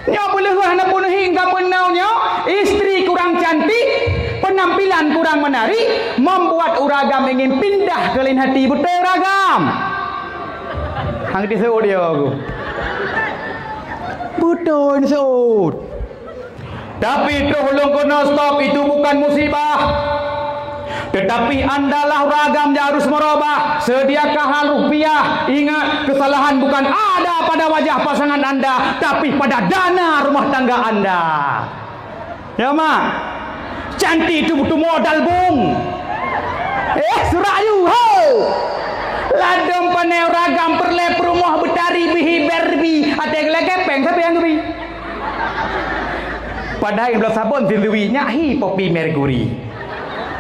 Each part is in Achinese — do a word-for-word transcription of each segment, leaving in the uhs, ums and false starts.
Nyoe peuleueh hana peunuhi ka meunoe nyoe, istri kurang cantik, penampilan kurang menarik, membuat uragam ingin pindah ke lain hati. Beutôi uragam. Hang diseuôt dia aku. Beutôi diseuôt. Tapi troh ulôn keunoe stop, itu bukan musibah. Tetapi andalah uragam yang harus merubah. Sediakanlah rupiah. Ingat, kesalahan bukan ada pada wajah pasangan anda, tapi pada dana rumah tangga anda. Ya, Mak? Cantik itu butuh modal, Bung. Eh, surak you, ho! Ladôm pané uragam peureulèe peurumoh beutari beuhi Barbie. Até geulèe kepeng, siapa yang geubri? Padahai blah sabon sendiri nyak hi Poppy Mercury.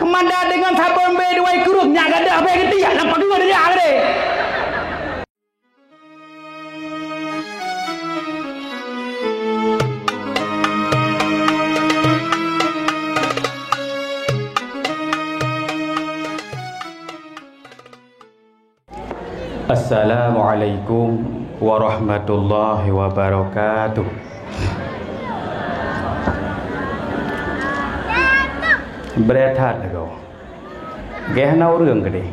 Mada dengan sabon B dua kurung nyak gadah bèk geutiak lam pageue dia gede. Assalamualaikum warahmatullahi wabarakatuh. Bret that lagoe. Geh na ureueng keudeh.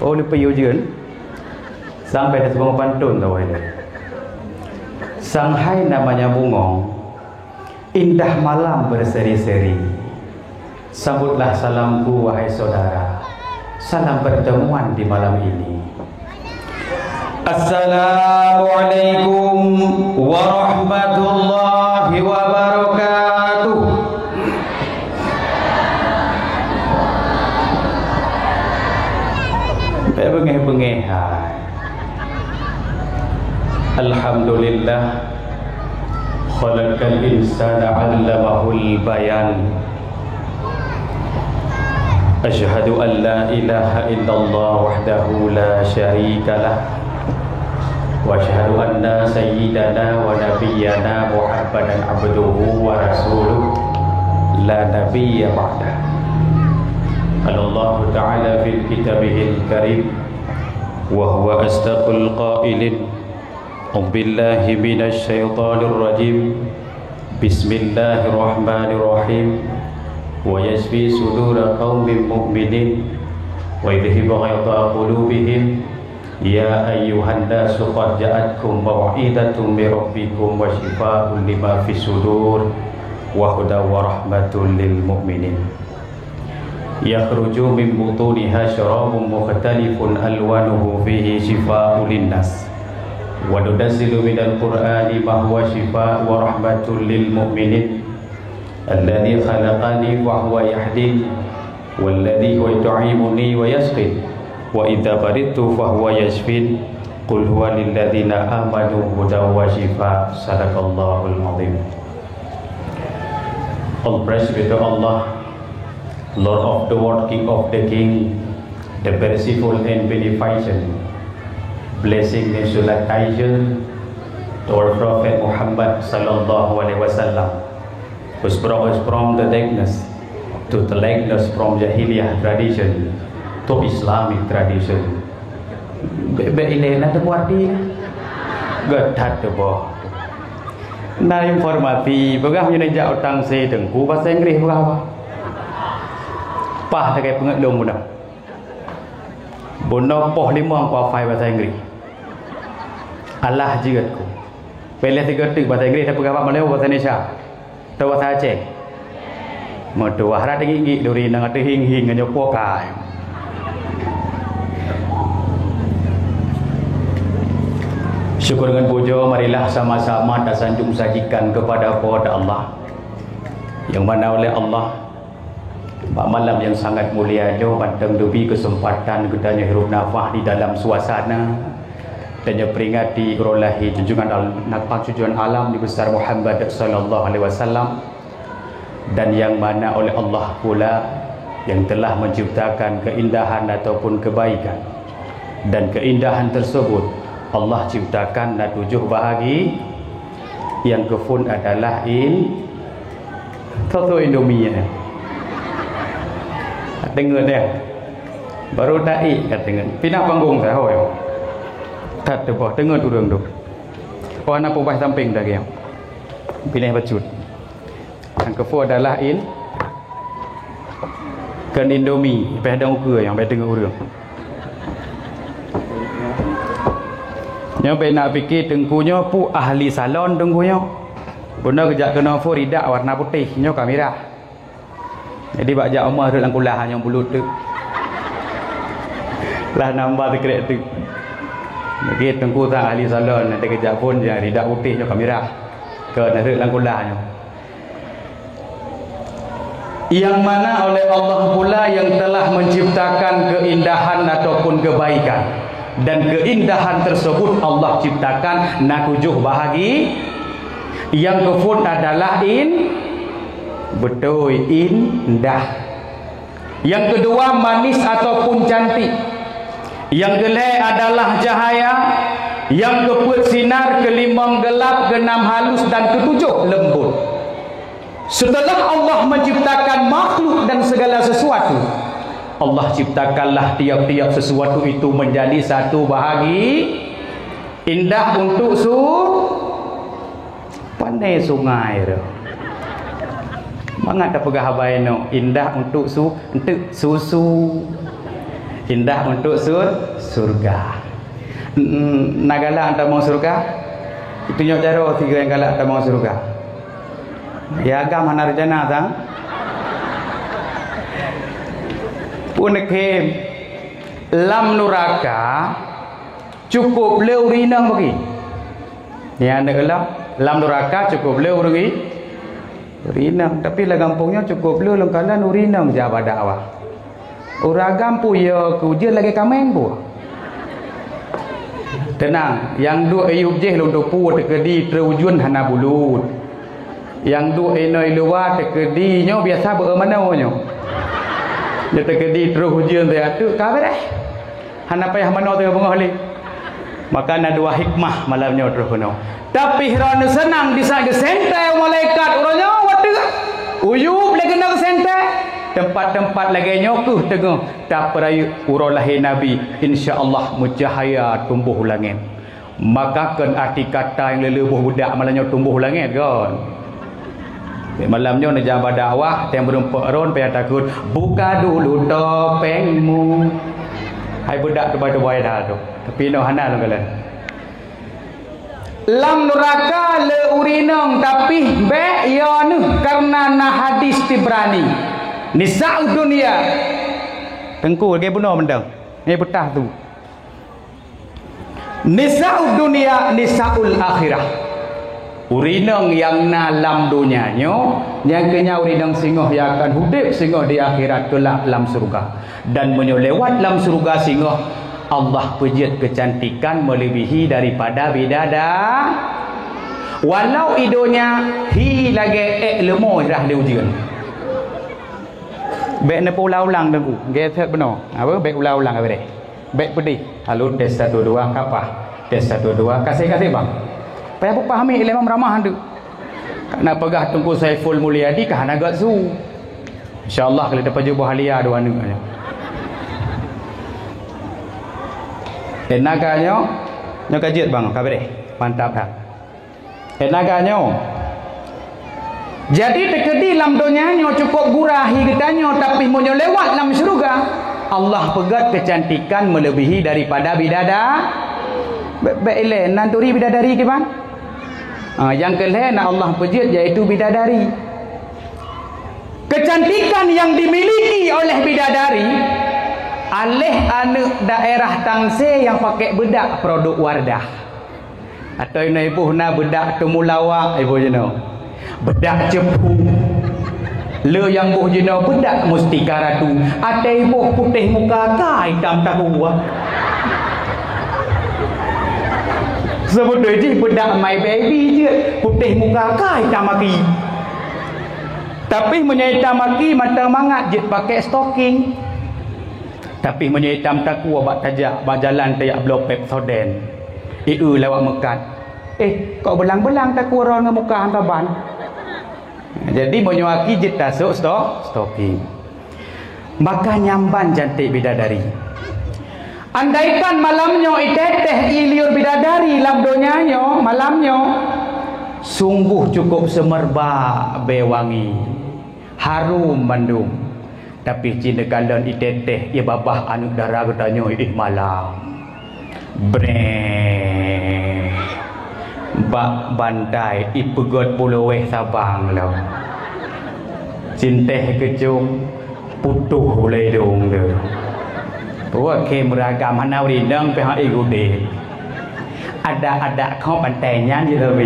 Oh, leupie ujeuen. Sampai dah seubang pantôn tawai lé. Shanghai namanya bungong. Indah malam berseri-seri. Sambutlah salamku, wahai saudara. Salam pertemuan di malam ini. Assalamualaikum warahmatullahi wabarakatuh. Bèk beungéh-beungéh hai. Alhamdulillah. Khalaqal insana 'allamahul bayan. Asyhadu an la ilaha illallah wahdahu la syarika lah. Wa asyhadu anna sayyidana wa nabiyyana Muhammadan abduhu wa rasuluh la nabiyya ba'dah. Qala Allahu ta'ala fil kitabihil karim, wa huwa asdaqul qailin. A'udzubillahi minasyaitonirrajim. Bismillahirrahmanirrahim. Wa yashfi sudura qaumin mu'minin wa yudhhiba ghaidha qulubihim. Ya ayyuhan nasu qad ja'atkum mau'izatun mir rabbikum wa syifaa'un lima fis sudur wa hudan wa rahmatun lil mu'minin. Yakhruju min butuniha syarabun mukhtalifun alwanuhu fihi syifaa'un linnas. Wa nunazzilu minal qur'ani ma huwa syifaa'un wa rahmatun lil mu'minin. Alladzi khalaqani fa huwa yahdin. Walladzi huwa yut'imuni wa yasqin. Wa idza maridtu fa huwa yashfin. Qul huwa lilladzina amanu hudan wa syifaa. Sadaqallahul azim. All praise be to Allah, Lord of the world, King of the king, the merciful and beneficent. Blessing and salutation to our Prophet Muhammad sallallahu alaihi wasallam, who brought us from the darkness to the likeness, from Jahiliyah tradition to Islamic tradition. Bèk-bèk ilèe na teupeue arti. Geuh that teuboh. Na informasi, peugah meunyoe jak u Tangse Teungku, bahasa Inggris peugah apa? Paih lagèe peungeut lôn bunoe. Bunoe poh limong kuhafai bahasa Inggris. Alah jeuet ku. Peureulèe sigoe teuk bahasa Inggris, tapeugah bak Meulayu bahasa Indonesia. Atau bahasa Aceh. Meutuwah rot gik-gik duri nyang teuhing-hing nyoe po kai. Syukur ngon pujoe marilah sama-sama tasanjong sajikan kepada Po teu Allah, nyang mana oleh Allah bak malam nyang sangat mulia nyoe mantong geubri keuseumpatan geutanyoe hirup nafah di dalam suasana tanyoe peringati uroe lahé junjungan al-, nafah junjungan alam Nabi besar Muhammad sallallahu alaihi wasallam. Dan yang mana oleh Allah pula yang telah menciptakan keindahan ataupun kebaikan. Dan keindahan tersebut Allah ciptakan na tujoh bahagi, yang keupeu adalah in-, soe-soe Indomie nyan. Deungon ya. Baru taék ka deungon. Pinah panggong sahoe. That teuboh deungon ureueng tu. Oh, na peubah sampéng dah geuh. Pinéh bacut. Nyang keupeu adalah in-, kon Indomie, pih dong ukeue nyang pih deungoe ureuëng. Nyoe bèk na pike teungku nyoe peue ahli salon teungku nyoe. Beuna geujak keunoe peue ridak warna putéh, nyoe ka mirah. Jadi bak jak uma rhot lam kulah nyoe bulut teuk. Lah namba teukrek teuk. Jadi teungku sang ahli salon, nanti geujak phon, ya, ridak putéh nyoe ka mirah. Keu na rhot lam kulah nyoe. Yang mana oleh Allah pula yang telah menciptakan keindahan ataupun kebaikan. Dan keindahan tersebut Allah ciptakan na tujuh bahagi. Yang keupeu adalah in-, beutôi, indah. Yang kedua manis ataupun cantik. Yang keulhèe adalah cahaya. Yang keupeuet sinar, keulimong gelap, keunam halus, dan keutujuh lembut. Setelah Allah menciptakan makhluk dan segala sesuatu, Allah ciptakanlah tiap-tiap sesuatu itu menjadi satu bahagi indah untuk su-, pane sungai tu. Mangat tapeugah haba inoe, indah untuk su-, untuk susu. Indah untuk sur-, surga. Mm, na galak tamong surga? Itunyok jaroe sigoe nyang galak tamong surga. Ya agam hana rencana sang. Pun neukhem, lam nuraka cukup le ureueng inong bagi. Ya, aneuk lam, lam nuraka cukup le ureueng i-, ureueng inong. Tapi lam gampông nyoe cukup le lôn kalon ureueng inong jak bak dakwah. Ureueng agam pun ya keu ujeuen lagèe kaméng pun. Teunang, nyang duek iyup jih lôn tupu teukeudi trôh ujeuen hana bulut. Nyang duek inoe luwa teukeudi nyoe biasa beu manoe nyoe. Nyoe teukeudi trôh ujeuen teuh ateueh ka beureh. Hana payah manoe teuh beungoh lé. Maka na dua hikmah malam nyoe trôh keunoe. Tapi droeneuh seunang di saat geuseuntée malaikat uroe nyoe watèe uyup lé keunoe geuseuntée. Teumpat-teumpat lagèe nyoe keuh teungoh tapeurayeuk uroe lahé Nabi, insya Allah meucahya tumbôh u langét. Maka kon arti kata nyang le-le boh beudak malam nyoe tumbôh u langét kon. Malam nyoe neujak bak dakwah, teuh meurumpok ron payah takot, "Buka dulu topengmu." Hai beudak tubai-tubai dah tu. Tapi noh hana lôn galak. Lam nuraka le ureueng inong, tapi bèk yo neuh, karena na hadis Tibrani. Nisa'ud dunya. Teungku, lagèe bunoe mantong. Nyoe peutah tu. Nisa'ud dunya, nisa'ul akhirah. Ureueng inong nyang na lam donya nyoe, nyang keu nyan ureueng inong singoh nyang akan udép singoh di akhirat keulak lam syeuruga. Dan meunyoe lewat lam syeuruga singoh, Allah peujeuet keucantikan meuleubèhi daripada bidada-, walau i donya hi lagèe ék leumo rhah lé ujeuen. Bèk neupeuulang-ulang Teungku, gét that bunoe. Apa? Bèk ulang-ulang, ka beureh. Bèk peudeh. Halo, tes satu dua, ka paih? Tes satu dua, ka sép, ka sép, Bang. Payah peupahami lé imam ramah tu. Ka na peugah Teungku Saiful Mulyadi ka hana gét su. Insya Allah, ka lheueh tapajoh boh halia dua aneuk nyoe. Tenaga nyoe, nyoe ka jeuet, Bang, ka beureh. Mantap that. Tenaga nyoe. Jadi, teukeudi lam donya nyoe cukôp gura hi geutanyoe, tapi meunyoe lewat lam syeuruga, Allah peugét keucantikan meuleubèhi daripada bidada-, bèk, bèk ilée, nan turi bidadari kiban? Ah, nyang keu lhèe na Allah peujeuet, yaitu bidadari. Keucantikan nyang dimiliki oleh bidadari, aléh aneuk daerah Tangse nyang pakai beudak produk Wardah. Atau inoe iboh na beudak teumulawak, iboh jinoe. Beudak ceuphu. Le nyang boh jinoe beudak mustika ratu. Até iboh putéh muka ka itam takue. Seubeutôi jih beudak my baby jeuet, putéh muka ka itam aki. Tapi meunyoe itam aki, mantong mangat jeuet pakai stoking. Tapi meunyoe itam takue bak tajak, bak jalan tajak bloe Pepsodent. Ieu lawak meukat. Eh, kok beulang-beulang takue ron ngon muka han saban. Jadi, meunyoe aki jeuet tasok sto-, stoking. Maka nyan ban cantik bidadari. Andaikan malam nyoe itéh-téh i liur bidadari lam donya nyoe, malam nyoe, Sunggoh cukup seumerbak bée wangi, harôm mandum. Tapi cit neukalon itéh-téh ié babah aneuk dara geutanyoe éh malam. Breh! Bak bantai ipeugét pulo wéh sabang lom. Sintéh keucong putôh ulée idông teuh. Peuet khém meuragam hana ureueng inong pih han éh gudeb. Adak-adak khok bantai nyan jih lom.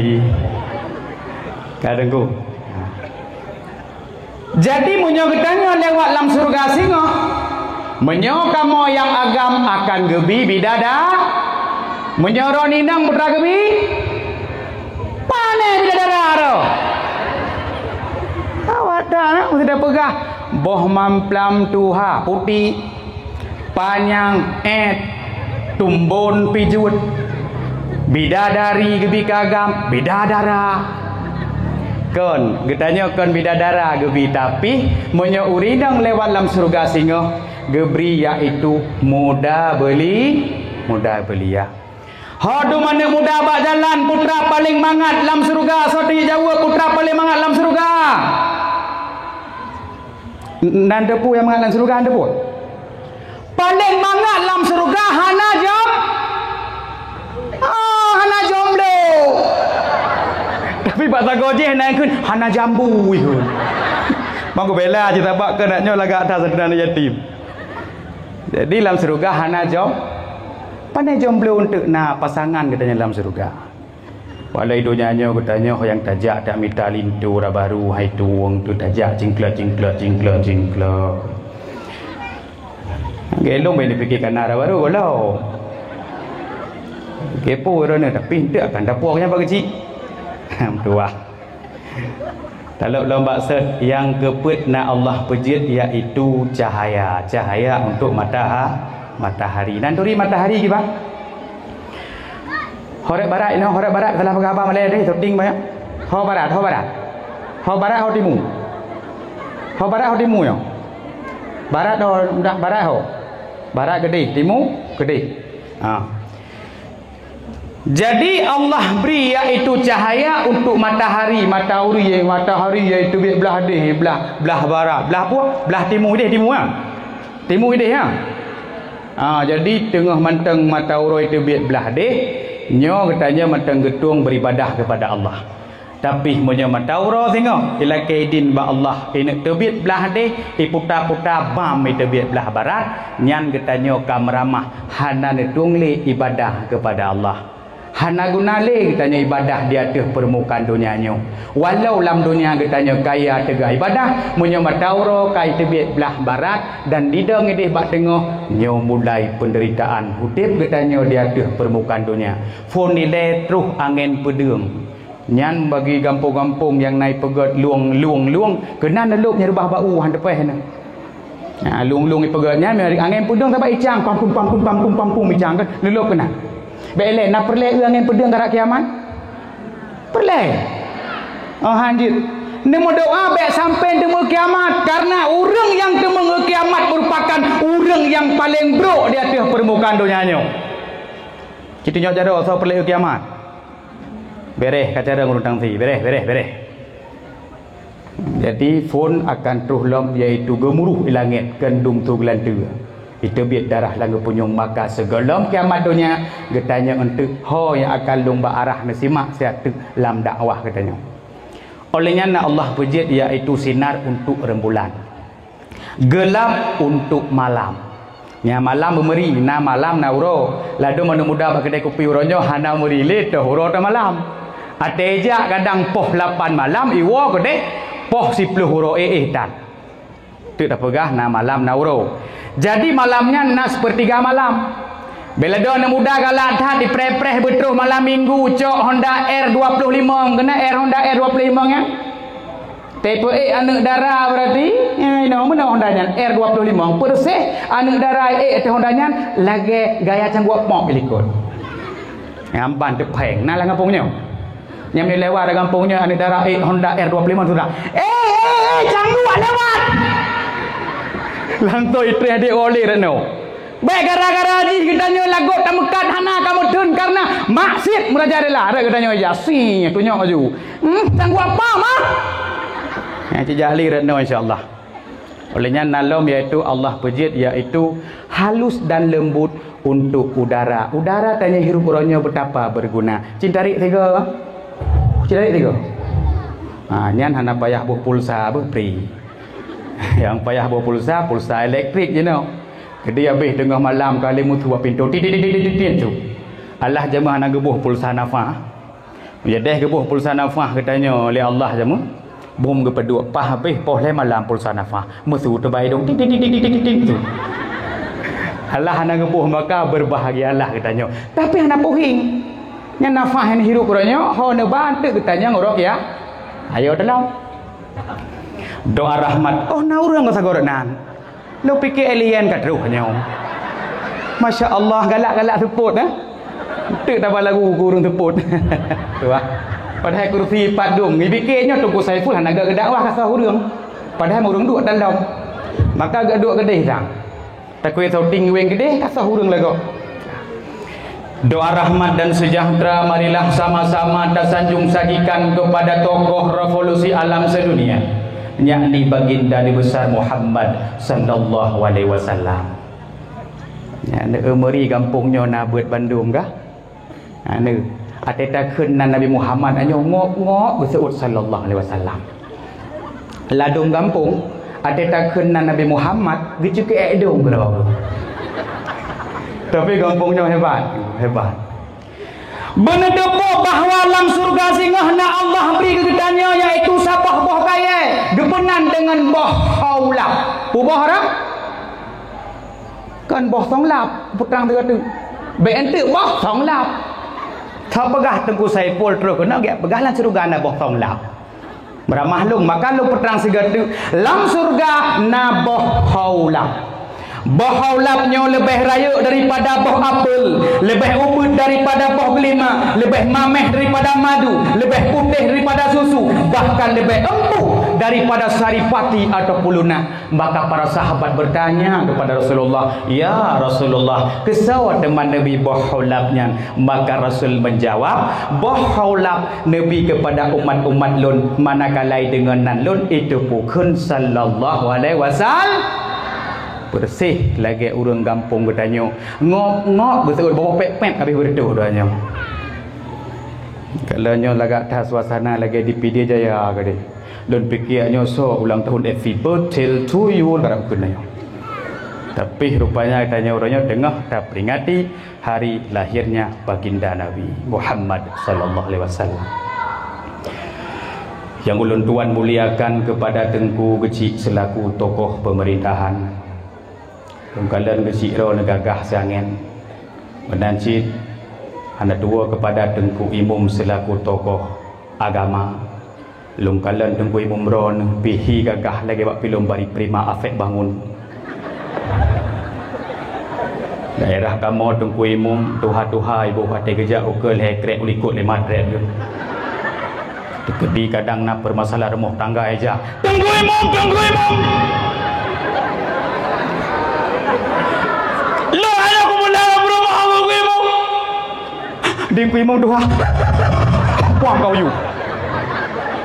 Ka deungö. Jadi meunyoe geutanyoe lewat lam syeuruga singoh, meunyoe kamoe nyang agam akan geubi bidada, meunyoe droeneuh inong putra geubi, pane bidadara droe? Awak dak na meusidang peugah, boh mamplam tuha putéh, panyang ét, tumbon pijuet, bidadari geubi keu agam, bidadara. Kon, geutanyoe kon bidadara geubi, tapi meunyoe ureueng inong lewat lam syeuruga singoh, geubri yaitu muda beuli-, muda belia. Ho dum aneuk muda bak jalan, putra paleng mangat lam syeuruga, soe teujaweueb putra paleng mangat lam syeuruga? N-, nan teupeue nyang mangat lam syeuruga, nan teupeue? Paleng mangat lam syeuruga hana jom-, ah, hana jomblo. Tapi bak sagoe jih na kheun hana jambu ikheun. Mangko bela cit sabab keu aneuk nyoe lagak that sidroe aneuk yatim. Jadi lam syeuruga hana jom-, pane jomblo untuk na pasangan geutanyoe lam syeuruga. Walau donya nyoe geutanyoe nyang tajak tamita linto ra barô hai tueng tu tajak cingklot, cingklot, cingklot, cingklot. Gelong bak dipike kana ra barô gohlom. Kepo droeneuh tapi enteuk akan dapur nyang bak keuchik. Meutuah. Talok lom bak sot nyang keupeuet na Allah peujeuet yaitu cahaya. Cahaya untuk mataha-, matahari. Nan turi matahari kiban? Horeb barat inoe, horeb barat salah peugah haba malée deh, tuting banyak. Ho barat, ho barat. Ho barat, ho timu. Ho barat, ho timu nyoe. Barat ho, dak barat ho. Barat keudeh, timu keudeh. Ha. Jadi Allah bri yaitu cahaya untuk matahari, matahari, matahari yaitu bit blah deh, blah, blah barat, blah apa? Blah timu deh, timu kan? Timu ideh, ya? Ha, jadi teungoh mantong mata uroe teubiet blah deh, nyoe geutanyoe mantong geutueng beribadah kepada Allah. Tapi meunyoe mata uroe singoh ilakée idin bak Allah, ineuk teubiet blah deh, iputa-puta bam iteubiet blah barat, nyan geutanyoe ka meuramah hana neutueng lé ibadah kepada Allah. Hana guna lé geutanyoe ibadah di ateueh peurmukaan donya nyoe. Walau lam donya geutanyoe kaya teuga ibadah, meunyoe mata uroe ka iteubiet blah barat dan didong ideh bak teungoh, nyoe mulai peunderitaan udeb geutanyoe di ateueh peurmukaan donya. Phon ilée troh angén peudeueng. Nyan bagi gampông-gampông nyang na ipeugét lueng-lueng-lueng, keunan neulôb nyan reubah bak u han teupéh na. Nah, lueng-lueng ipeugét nyan, angén peudeueng sabab icang, pampum, pampum, pampum, pampum icang kan, neulôb keunan. Bék ilée, na peureulée eu angén peudeueng karab kiamat? Peureulée. Oh, han jeuet. Neumeudoá bék sampoe teumeu kiamat, karena ureuëng nyang teumeu kiamat meurupakan ureuëng nyang paleng brok di ateueh peurmukaan donya nyoe. Ci tunyok jaroe soe peureulée eu kiamat. Bereh ka cara ureuëng tangsi, bereh, bereh, bereh. Jadi phon akan troh lom yaitu geumuruh i langét keu dum su geulanteue. Iteubiet darah lam geupunyueng maka sigohlom kiamat donya geutanyoe eunteuk ho nyang akan lôn bak arah neusimak siat teuk lam dakwah geutanyoe. Óh lheueh nyan na Allah peujeuet yaitu sinar untuk rembulan. Gelap untuk malam. Nyan malam beumeuri, na malam na uroe. Ladôm aneuk muda bak keudée kupi uroe nyoe hana meuri lé toh uroe toh malam. Até jak kadang poh lapan malam iwoe keudeh poh siploh uroe éh-éh tan. Teuk tapeugah na malam na uroe. Jadi malam nyan na seupeurtiga malam. Bila dua aneuk muda galak that dipreh-preh beutroh malam minggu cok Honda R dua puluh lima, keuneuk R Honda R dua puluh lima nyan. Teupeu ék aneuk dara berarti, ya, inoe meunoe Honda nyan R dua puluh lima. Peureuseh aneuk dara ék ateueh Honda nyan lagée gaya cangguek pop likot. Nyan ban teupeng na lam gampông nyoe. Nyang lewat lam gampông nyoe aneuk dara ék Honda R dua puluh lima sudah. Eh, eh, eh, cangguek lewat. Lantoe itreh dek oleh reno. Bèk gara-gara jih geutanyoe lagot tameukat hana kamoe theun kareuna maksiet meurajalela. Rot geutanyoe ija, si, tunyok laju. Hmm, sanggup apa mah? Nyan cit jahli rot nyoe, insya Allah. Oleh nyan na lom, yaitu Allah peujeuet, yaitu halus dan lembut untuk udara. Udara tanyoe hirup uroe nyoe betapa berguna. Cit tarék sigoe. Cit tarék sigoe. Ha, nyan hana payah boh pulsa beuh, free. Nyang payah boh pulsa, pulsa elektrik jinoe. Jadi habéh teungoh malam ka lheueh meusu bak pintoe, tit, tit, tit, tit, tit, tu. Alah jamé hana geuboh pulsa nafah. Meujadeh geuboh pulsa nafah geutanyoe lé Allah jamé. Bom geupeudok, paih habéh poh lhèe malam pulsa nafah. Meusu teubai dong, tit, tit, tit, tu. Alah hana geuboh, maka berbahagialah geutanyoe. Tapi hana puheng. Nyan nafah nyang hirup uroe nyoe, ho neuba teuk geutanyoe ngon roh kiamat. Ayo dalam. Doa rahmat. Oh, na ureueng sagoe nan. Lôn pike alien ka troh nyoe. Masya Allah, galak-galak seupôt, eh. Teuk taba lagu keu ureueng seupôt. Tu ah. Padahai kursi pat dum. Nibike nyoe Teungku Saiful hana geudakwah ka soh ureueng. Padahai ureueng duek dalam. Maka geuduek keudeh sang. Takue shooting weng keudeh ka soh ureueng lagoe. Doa rahmat dan sejahtera marilah sama-sama tasanjung sajikan kepada tokoh revolusi alam sedunia, yakni Baginda Nabi Besar Muhammad sallallahu alaihi wasallam. Nyan, eu, meuri gampông nyoe na beuet bandum kah? Anu, até takheun nan Nabi Muhammad nyoe ngok-ngok geuseuôt sallallahu alaihi wasallam. Ladôm gampông, até takheun nan Nabi Muhammad geucukek ék dong keudroe. Tapi gampông nyoe hebat, hebat. Beuneuteupeu bahwa lam syeuruga singoh na Allah bri keu geutanyoe, yaitu saboh boh kayèe geupeunan deungon boh Khaulab. Peue boh rhah? Kon boh Thonglab, peutrang sigoe teuk. Bèk enteuk boh Thonglab. Teupeugah Teungku Saiful troh keunoe gèt peugah lam syeuruga na boh Thonglab. Meuramah lôn, maka lôn peutrang sigoe teuk, lam syeuruga na boh Khaulab. Boh Khaulab nyoe leubeh rayeuk daripada boh apel, leubeh ubit daripada boh delima, leubeh mamèh daripada madu, leubeh putéh daripada susu, bahkan leubeh empuk daripada saripati ataupun lunak. Maka para sahabat bertanya kepada Rasulullah, "Ya Rasulullah, keusoe teuma neubi boh Khaulab nyan?" Maka Rasul menjawab, "Boh Khaulab neubi kepada umat-umat lôn, manakala deungon nan lôn itu pukon sallallahu alaihi wasallam." Beureuséh lagèe ureueng gampông geutanyoe. Ngok-ngok beutôi boh pèt-pèt habéh beureutoh doanyoe. Kalau nyoe lagak that suasana lagèe di Pidie Jaya gadeh. Lôn piké nyoe soe ulang tahun happy birthday to you, karab keunoe. Tapi rupanya tanyoe uroe nyoe teungoh taperingati hari lahirnya Baginda Nabi Muhammad sallallahu alaihi wasallam. Nyang ulôn tuan muliakan kepada Teungku Geuchik selaku tokoh pemerintahan. Lôn kalon Geuchik droe neugagah siangén. Meunan cit hana tuwoe kepada Teungku Imum selaku tokoh agama. Lôn kalon Teungku Imum droe neuh pih hi gagah lagèe bak filem Bari Prima Afek Bangun. Daerah kamoe Teungku Imum tuha-tuha iboh até geujak ukeue lhèe krek u likot lé matrep geuh. Teukeudi kadang na peumasalahan rumoh tangga ija. Teungku Imum, Teungku Imum. Lo ayo kumula lam rumah Teungku Imum. Teungku Imum tuha. Puang kau yu.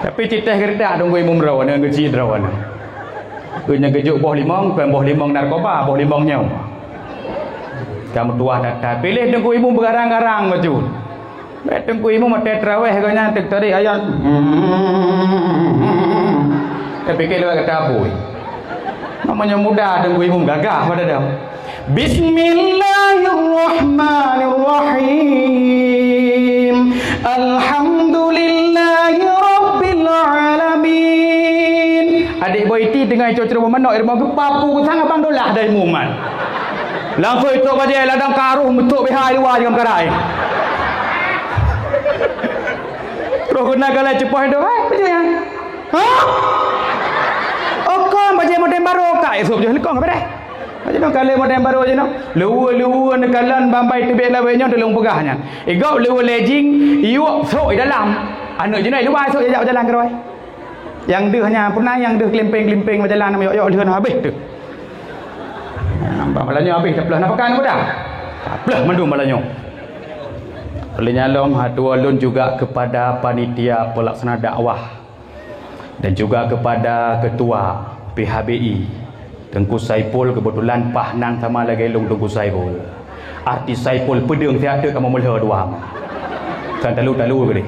Tapi cit teh geuredak Teungku Imum droe nyoe, Geuchik droe nyoe. Keu nyan geujok boh limong, bukan boh limong narkoba, boh limong nyoe. Ka meutuah that-that. Piléh Teungku Imum beugarang-garang bacut. Bèk Teungku Imum watèe teurawèh gobnyan teuk tarék ayat. Tapiké lewat gata bui. Namanya muda Teungku Imum gagah pada dah. Bismillahirrahmanirrahim. Alhamdulillahirabbil alamin. Adék boh Iti teungoh icok ceureumoh manok, i rumoh geupapu sang abang dolah dari mumat. Langsung icok bajèe ladang karuh meucok B H i luwa jigam karai. Terus keunan galai ceupah itu, "Hai, bajèe nyan." "Hah? Oh, kon bajèe model baru, Kak." Esok jih lekong, apa deh? Macam mana kalau model baru je, no? Luwa-luwa neukalon bambai teubiet lawét nyoe teuh lôn peugah nyan. Igop luwa lejing, iyup sok i dalam. Aneuk jinoe luwa sok jak jalan keudroe. Nyang deuh nyan, pernah nyang deuh kelimpeng-kelimpeng beujalan, yok-yok lheueh habéh teuh. Bak malam nyoe habéh taplôh na pakan muda. Taplôh mandum malam nyoe. Lheueh nyan lom haba lôn juga kepada panitia pelaksana dakwah dan juga kepada ketua P H B I, Teungku Saipul, kebetulan paih nang sama lagée lôn Teungku Saipul. Artis Saipul peudeueng siat teuk kamoe meulhô dua. Kan talu-talu keudeh.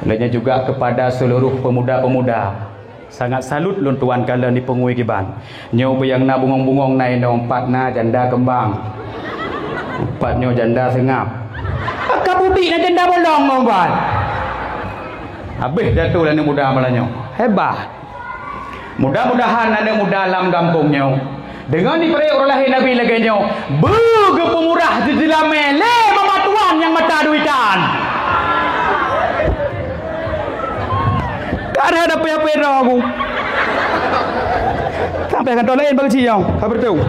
Lheueh nyan juga kepada seluruh pemuda-pemuda. Sangat salut lôn tuan kalon di peungui kiban. Nyoe buyang na bungong-bungong na inong, pat na janda keumbang. Pat nyoe janda seungab. Ka budi na janda bolong ngon ban. Habéh jatoh lé aneuk muda malam nyoe. Hebat. Mudah-mudahan aneuk muda lam gampông nyoe deungon jipeurayek uroe lahé Nabi lagée nyoe, beu geupeumurah jeulamé lé mama tuan nyang mata duitan. Ka rhot apé-apé droe ku. Sampai kantor laén bak keuchik nyoe, ka beutôi.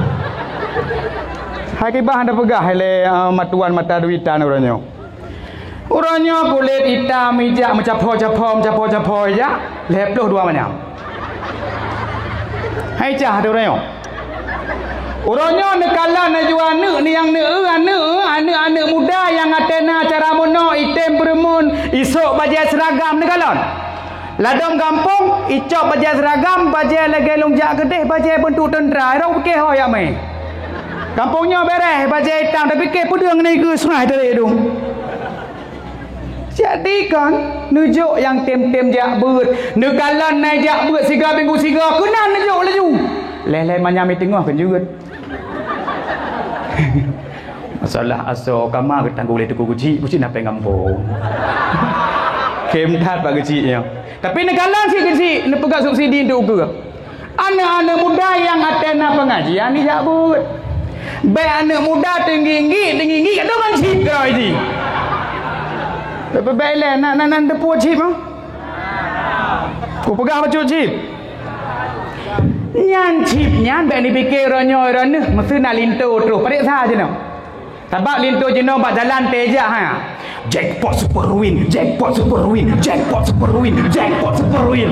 Hai kiban hana peugah lé, eh, matuan mata duitan uroe nyoe. Uroe nyoe kulét itam ijak meucapo-capo, meucapo-capo ijak, lhée ploh dua manyam. Hai cah tu uroe nyoe. Uroe nyoe neukalon laju aneuk nyang neu-eu aneuk, aneuk-aneuk muda nyang até na cara meunoe item peureumeun, isok bajée seuragam neukalon. Ladom gampông, icok bajée seuragam, bajée lagée lôn jak keudeh, bajée beuntuk teuntra, rhot pike ho yak mé. Gampông nyoe bereh, bajée itam, tapi ke peudeueng ngon igeue sungai teurék dum. Jadi kon, neujok nyang tem-tem jak beuet, neukalon na jak beuet siga minggu siga, keunan neujok laju. Lhée-lhée manyam i teungoh keu jeuet. Masalah asoe kama geutanggong lé Teungku Geuchik, Geuchik na péng gampông. Kém that bak Geuchik nyoe. Tapi neukalon cit Geuchik, neupeugah subsidi untuk ukeue. Aneuk-aneuk muda nyang até na pengajian ijak beuet. Bék aneuk muda teunggi-nggi, teunggi-nggi, ka deungon chip keudroe jih. Tapi bék ilée, na, na, na teupeue chip, ha? Kupeugah bacut chip. Nyan chip nyan bék nipike uroe nyoe uroe neuh, meuseu na linto troh, pareksa jinoe. Sabab linto jinoe bak jalan teuh jak ha. Jackpot super win, jackpot super win, jackpot super win, jackpot super win.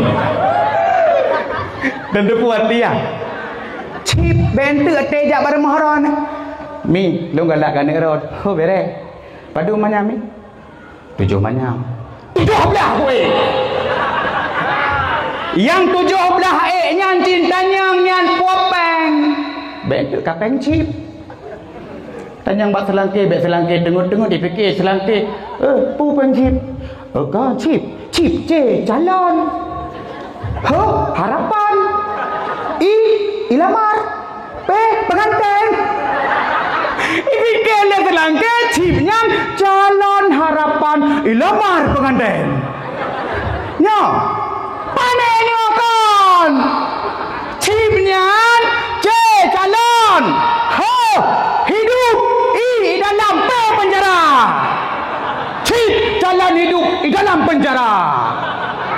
Dan teupeue hati ya. Chip bentuk teuh jak bak rumoh droe. Mi, lôn galak keu aneuk droe. Ho bereh. Padum manyam mi? Tujoh manyam. Tujoh blaih kueh. Nyang tujoh blaih ék nyan cit tanyong nyan peue péng. Bék teuk ka péng chip. Tanyong bak seulangké, bék seulangké teungeut-teungeut, ipike seulangké, "Eh, peue péng chip?" "Eh, ka chip. Chip C, calon. H, harapan. I, ilamar. P, pengantin." Ipike lé seulangké chip nyan calon harapan ilamar pengantin. Nyoe, pane nyoe kon? Chip nyan C, calon. H, hidup. I, dalam. P, penjara. Chip, calon hidup, i dalam penjara.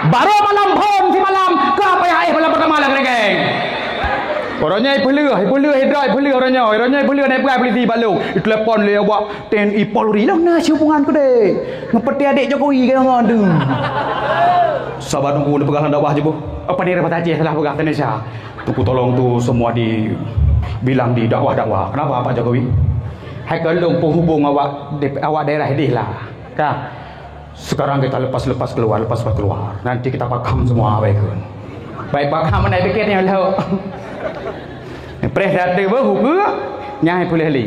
Baru malam phon simalam, ka payah éh malam pertama lah keureueng. Uroe nyoe ipeuleueh, ipeuleueh, idroe ipeuleueh uroe nyoe. Uroe nyoe ipeuleueh, na ipeugah polisi bak lôn. Itelepon lé awak T N I Polri, lôn na siuh peungan keudeh. Ngon peuté adék Jokowi keu ngon deuh. Saban Teungku, neupeugah lam dakwah jih boh. Apa ni, Pak Aceh salah peugah Indonesia. Teungku tolong tu semua dibilang di dakwah-dakwah. Kenapa Pak Jokowi? Hai ka lôn peuhubung awak, awak daerah deh lah. Ka. Sekarang kita lepas-lepas keluar, lepas-lepas keluar. Nanti kita pakam semua, baik kan? Baik, pakam mana pikir ni, Allah. Preh data baru ke? Nyai boleh li.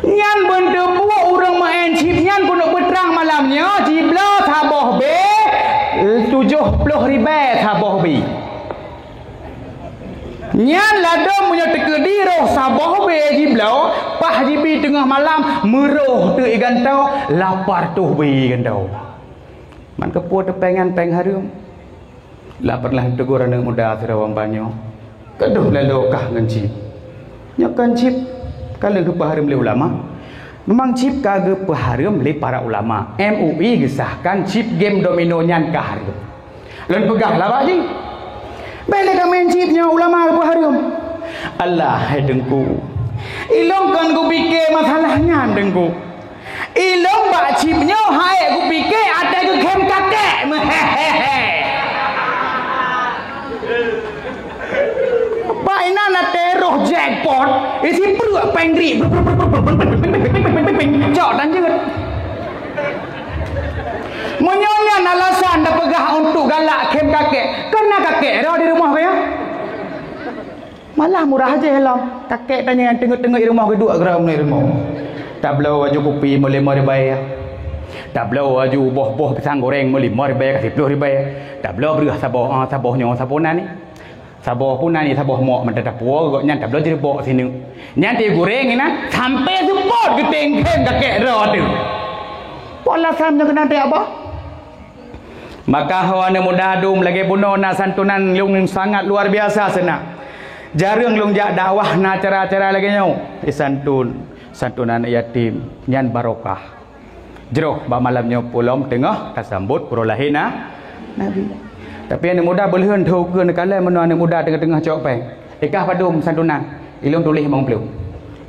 Nyan beunteuk buet ureuëng meu'en chip nyan keuneuk beutrang malam nyoe, jibloe saboh bé, tujoh ploh ribée saboh bé. Nyan ladôm meunyoe teukeudi roh saboh bé jibloe, paih jibi teungoh malam, meuroh teuk igantoe, lapan reutôh bé igantoe. Man keupeue teupéng nyan péng hareuem? Lah pernah teugor aneuëk muda sidroe bak nyoe, "Keudôh laloe kah ngon chip?" Nyoe kon chip ka lheueh geupeuhareuem lé ulama. Memang chip ka geupeuhareuem lé para ulama. M U I geusahkan chip game domino nyan ka hareuem. Lôn peugah lah bak jih, "Bék lé ka meu'en chip nyoe, ulama geupeuhareuem." Alah, hai Teungku, ilôn kon kupike masalah nyan, Teungku. Ilôn bak chip nyoe hai kupike até geukhem kakek. Meuhehehe. Bak Cok dan jeuet. Meunyoe nyan alasan tapeugah untuk galak khém kakek, kon na kakek droe di rumoh kaya. Malah murah jih lom. Kakek tanyoe nyang teungeut-teungeut di rumoh geuduek keudroe di rumoh. Tabloe aju kupi meulimong ribèe. Tabloe aju boh-boh pisang goreng meulimong ribèe ka siploh ribèe. Tabloe breueh saboh, ah, saboh nyoe saboh nan ni. Saboh pun nan ni saboh mok mantong tapuwoe gobnyan tabloe jeureubok sineuk. Nyan teuh gureng inan sampai seupôt geuténg khém kakek droe teuh. Poh lasam nyoe keunan teuh abah. Maka ho aneuk muda dum lagèe bunoe na santunan lôn sangat luar biasa seunang. Jareueng lôn jak dakwah na acara-acara lagèe nyoe. Disantun, santunan yatim, nyan barokah. Jroh bak malam nyoe pulom teungoh tasambot uroe lahé na Nabi. Tapi aneuk muda beuleuheun teuh ukeue neukalon meunoe aneuk muda teungoh-teungoh cok péng. Ikah padum santunan, ilôn tuléh limong ploh.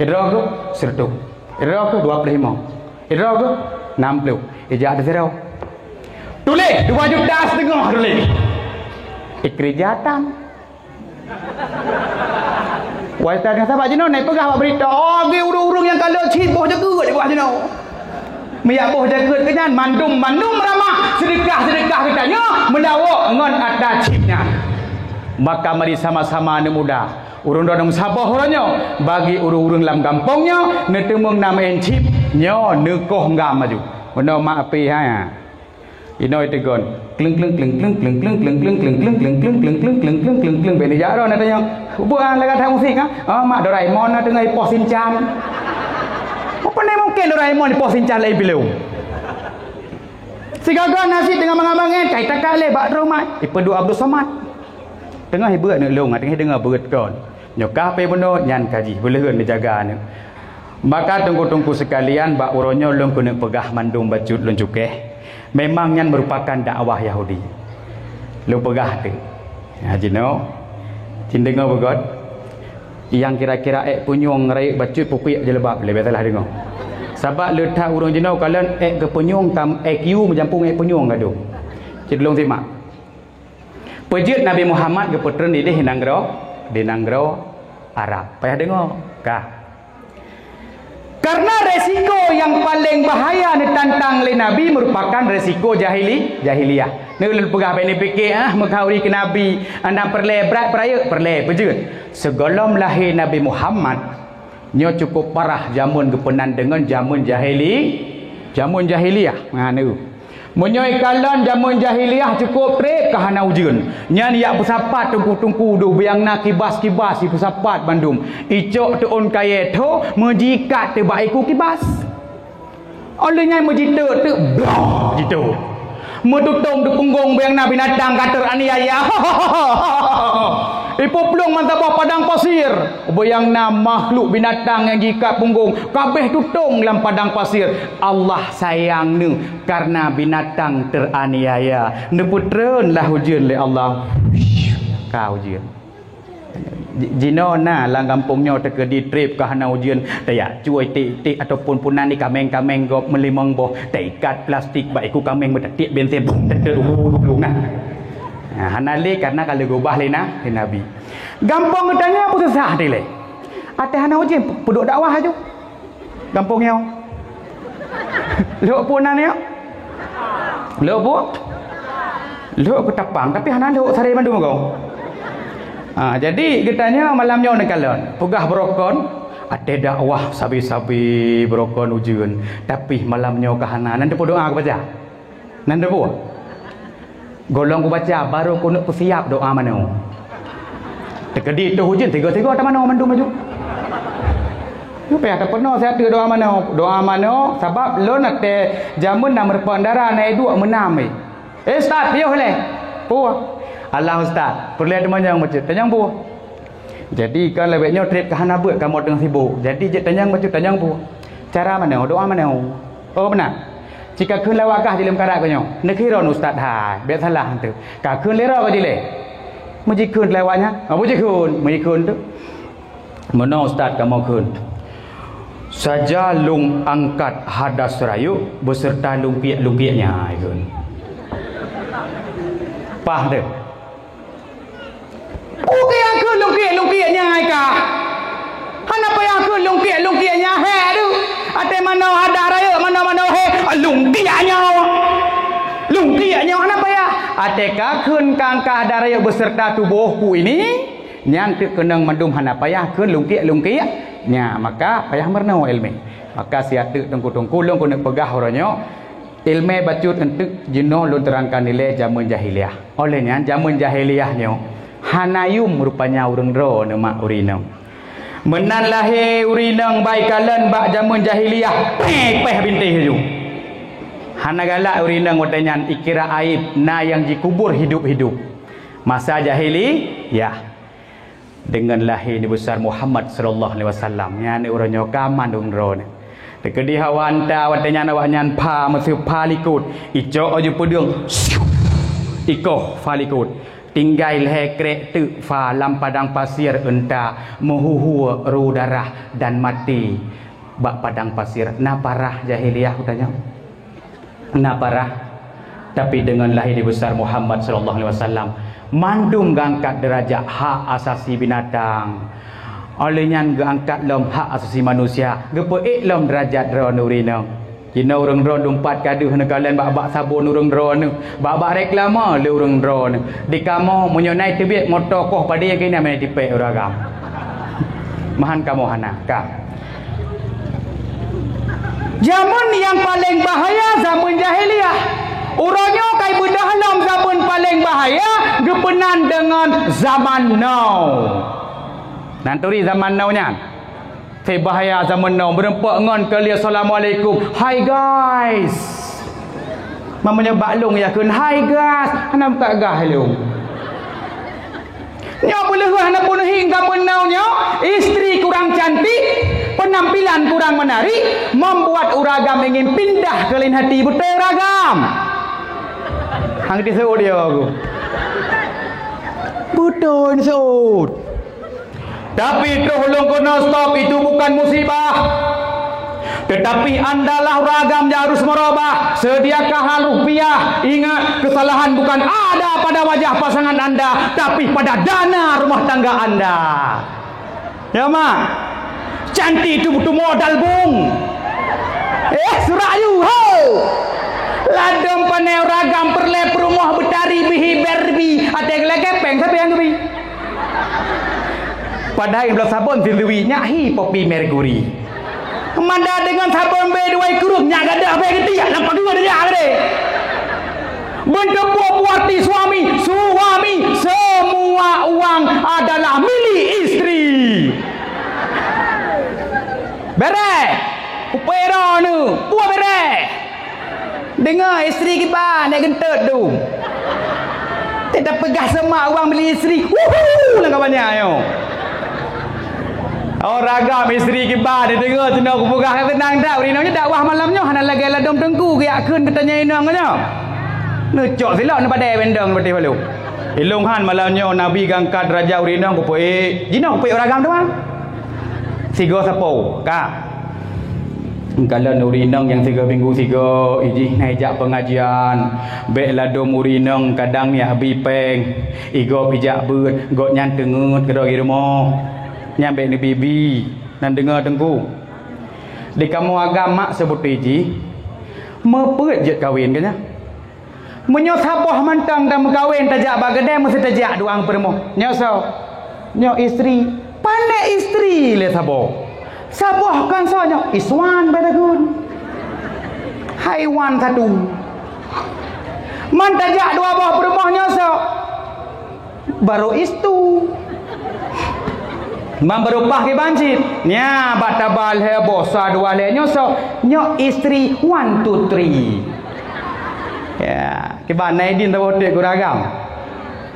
Idroe geuh sireutoh. Idroe geuh dua ploh limong. Idroe geuh nam ploh. Ijak di sidroe. Tuléh dua juta siteungoh tuléh. Ikeureuja tam. Wai tan sabat jinoe na ipeugah bak beurita, oh, lagèe ureueng-ureueng nyang ka lheueh cit boh jeukeut di bawah jinoe. Meujak boh jeukeut keu nyan mandum-mandum ramah seudeukah-seudeukah geutanyoe meulawok ngon ata cit nyan. Maka mari sama-sama aneuk muda, ureueng droeneuh saboh uroe nyoe bagi ureueng-ureueng lam gampông nyoe neuteumeung na meu'en cit nyoe neukoh ngam aju. Meunoe mak api hai. Inoe teugon. Kleng, kleng, kleng, kleng, bèk neujak droe na tanyong. Buet ah, lagak that musik ah. Ah, mak Doraemon na teungoh ipoh sinchan. Apa ni mungkin Doraemon ipoh sinchan lé bileu? Sigaga nasi teungoh mangat-mangat, kai takak lé bak droe mat. Ipeuduek Abdul Somad. Teungoh ibeuet aneuk lôn, teungoh ideungoe beuet kon. Nyoe kah pih bunoe nyan ka jih beuleuheun neujaga aneuk. Maka teungku-teungku sekalian, bak uroe nyoe lôn keuneuk peugah mandum bacut lôn cukéh. Memang nyan meurupakan dakwah Yahudi. Lôn peugah teuh. Ha, jinoe, cit deungoe beugöt. Nyang kira-kira ék punyueng rayeuk bacut pupiek jilbab, leubeh salah deungoe. Sabab le that ureueng jinoe kalon ék keu punyueng tam I Q meujampung ék punyueng gadôh. Cit lôn simak. Peujeuet Nabi Muhammad geupeutreun idéh nanggroe, di nanggroe Arab. Payah deungoe, kah. Karena resiko nyang paleng bahaya neutantang lé Nabi meurupakan resiko jahili-, jahiliyah. Nyoe lôn peugah bak nipike, ah, meukauri keu Nabi, hana peureulèe brat peurayeuk, peureulèe peujeuet. Sigohlom lahé Nabi Muhammad, nyoe cukup parah jameun geupeunan deungon jameun jahili-, jameun jahiliyah. Nah, nyoe. Meunyoe ikalon jameun jahiliyah cukup trép ka hana ujeuen. Nyan yak peusapat teungku-teungku deuh beuang na kibas-kibas ipeusapat bandum. Icok teuôn kayèe tho meujikat teuh bak iku kibas. Óh lheueh nyan meujiteuk teuk bloh jiteuk. Meututong di punggong beuang na binatang ka teuaniaya. Ipuplueng mantong boh padang pasir. Beuang na makhluk binatang nyang jikat punggong kabeh tutong lam padang pasir. Allah sayang neuh. Karena binatang teraniaya, neupeutreun lah ujeuen lé Allah. Ka ujeuen. Ji-, jinoe na lam gampông nyoe teukeudi trép ka hana ujeuen, teuyak cuai tiek-tiek ataupun punan di kaméng-kaméng gob meulimong boh, teuikat plastik bak iku kaméng meutatiek bensin, boh, teuteuet ulu-ulu na. Nah, hana lé karena ka lheueh geubah lé na, lé Nabi. Gampông geutanyoe peususah dilèe. Até hana ujeuen, peuduek dakwah aju. Gampông nyoe. Lhok peue nan nyoe? Lhok peue? Lhok keutapang, tapi hana lhok saré mandum agoe. Ha, jadi geutanyoe malam nyoe neukalon, peugah beurokon, até dakwah sabe-sabe beurokon ujeuen, tapi malam nyoe ka hana. Nan teupeue doa geubaca? Nan teupeue? Gohlom kubaca, barô keuneuk peusiap doa manoe. Teukeudi teuh ujeuen, tiga-tiga tamanoe mandum aju. Nyoe payah tapeunoh siat doa manoe. Doa manoe, sabab lôn até jameun na meureumpok dara na iduek meunam, eh. "Eh, Ustaz, piôh lé." "Peue?" "Alah, Ustaz, peureulèe teumanyong bacut." "Tanyong peue?" Jadi, kon lagèe nyoe trép ka hana beuet kamoe teungoh sibok. Jadi, jeuet tanyong bacut, tanyong peue? Cara manoe, doa manoe? Oh, beuna. Ci kakheun lé awak kah jilém karat geuh nyoe. Neukheun lôn Ustaz hai, bèk salah teuh. Kakheun lé droe kah jilém? Meujikheun lé awak nyan? Oh, meujikheun, meujikheun teuh. Meunoe Ustaz kamoe kheun. Saja lôn angkat hadas rayeuk beserta lungkiek-lungkiek nyan, kheun. Paih teuh. Peue keuh nyang kheun lungkiek-lungkiek nyan hai kah? Hana payah kheun lungkiek-lungkiek nyan, hé, aduh. Até manoe hadah rayeuk, manoe-manoe, hé, lungkiek nyoe. Lungkiek nyoe hana payah. Até ka kheun ka angka hadah rayeuk beserta tuboh ku ini, nyan teuk keunong mandum hana payah kheun lungkiek-lungkiek nyan, maka payah meurunoe iéleumé. Maka siat teuk teungku-teungku lôn keuneuk peugah uroe nyoe, iéleumé bacut eunteuk jinoe lôn teurangkan ilée jameun jahiliyah. Óh lheueh nyan, jameun jahiliyah nyoe hana yum rupanya ureuëng droe neuh mak ureuëng inong. Meunan lahé ureuëng inong bak ikalon bak jameun jahiliyah, péh-péh bintéh laju. Hana galak ureuëng inong watée nyan, ikira aib, na nyang jikubur hidup-hidup. Masa jahiliyah. Deungon lahé Nabi Besar Muhammad sallallahu alaihi wasallam, nyan uroe nyoe ka aman ureuëng droe nyoe. Teukeudi hawa unta watée nyan awaknyan pha meuseu pha likot, icok laju peudeueng, ikoh pha likot. Tinggai lhée krek teuk pha lam padang pasir unta meuhuhue ru darah dan maté bak padang pasir. Na parah jahiliyah geutanyoe? Na parah. Tapi deungon lahé Nabi Besar Muhammad sallallahu alaihi wasallam, mandum geuangkat deurajat hak asasi binatang. Óh lheueh nyan geuangkat lom hak asasi manusia, geupeuék lom deurajat droeneuh ureuëng inong. Jinoe ureuëng droeneuh dumpat ka deuh neukalon bak-bak sabon ureuëng droeneuh, bak-bak reklame lé ureuëng droeneuh. Di kamoe meunyoe na iteubiet moto koh padé nyang keunan meunan tipék ureuëng agam. Mahan kamoe hana, ka. Jameun nyang paleng bahaya jameun jahiliyah. Uroe nyoe kai beudôh lom jameun paleng bahaya geupeunan deungon zaman now. Nan turi zaman now nyan. Teuh bahaya zaman now, meureumpok ngon keu lheueh assalamualaikum. Hai guys. Meunyoe bak lôn ya kheun hai guys, hana muka gah lôn. Nyoe peuleueh hana peunuhi kamoe nyoe, istri kurang cantik, penampilan kurang menarik, membuat uragam ingin pindah ke lain hati. Beutôi uragam? Hang disebut dia aku. Beutôi disebut. Tapi troh ulôn keunoe stop, itu bukan musibah. Tetapi andalah uragam yang harus merubah. Sediakanlah rupiah. Ingat, kesalahan bukan ada pada wajah pasangan anda, tapi pada dana rumah tangga anda. Ya, Mak? Cantik itu butuh modal, Bung. Eh, surak you, ho! Ladom panai uragam perlé peurumoh beutari bihi Barbie. Até geulakée péng, siapa yang geubri? Padahai blah sabon silui nyak hi popi merkuri. Mada deungon sabon B dua kureueng nyak gadah bée geutiak lam pageue nyak geude. Beuteupeue peue arti suami, suami, semua uang adalah milik istri. Bereh, upero nu, peue bereh. Deungoe istri kiban nyang geuntot tu. Teutab peugah semak uang beli istri. Wuhu! Lam kaban nyan nyoe. Oh, ragam istri kiban, deungoe tu nyoe kupeugah ka seunang that. Ureueng nyoe dakwah malam nyoe hana lagée ladom teungku geujak kheun geutanyoe inong nyoe. Neucok silop neupadai bendong beutéh balok. Ilong han malam nyoe Nabi gangkat derajat ureueng inong kupeuék. Jinoe kupeuék uragam tu, ha? Sigoe sapo, ka. Kalon ureueng inong nyang sigoe minggu sigoe, ijih na ijak pengajian, bék ladom ureueng inong kadang nyak bi péng, igob ijak beuet, gobnyan teungeut keudroe di rumoh. Nyan bék neubi-bi, nan deungoe teungku. Di kamoe agam mak seubutôi jih, meupeuet jeuet kawen ka nyan. Meunyoe saboh mantong tameukawen tajak bak keudè, meusti tajak dua ureueng peurumoh. Nyoe soe? Nyoe istri. Pané istri lé saboh. Saboh kon soe nyoe? Iswan bak lagun. Haiwan satu. Man tajak dua boh peurumoh nyoe soe? Baru istu. Man beurupah kiban cit. Nya, bak taba lhèe boh, sa dua lhèe nyoe soe? Nyoe istri one, two, three. Ya, kiban na idin tawoe teuk guragam.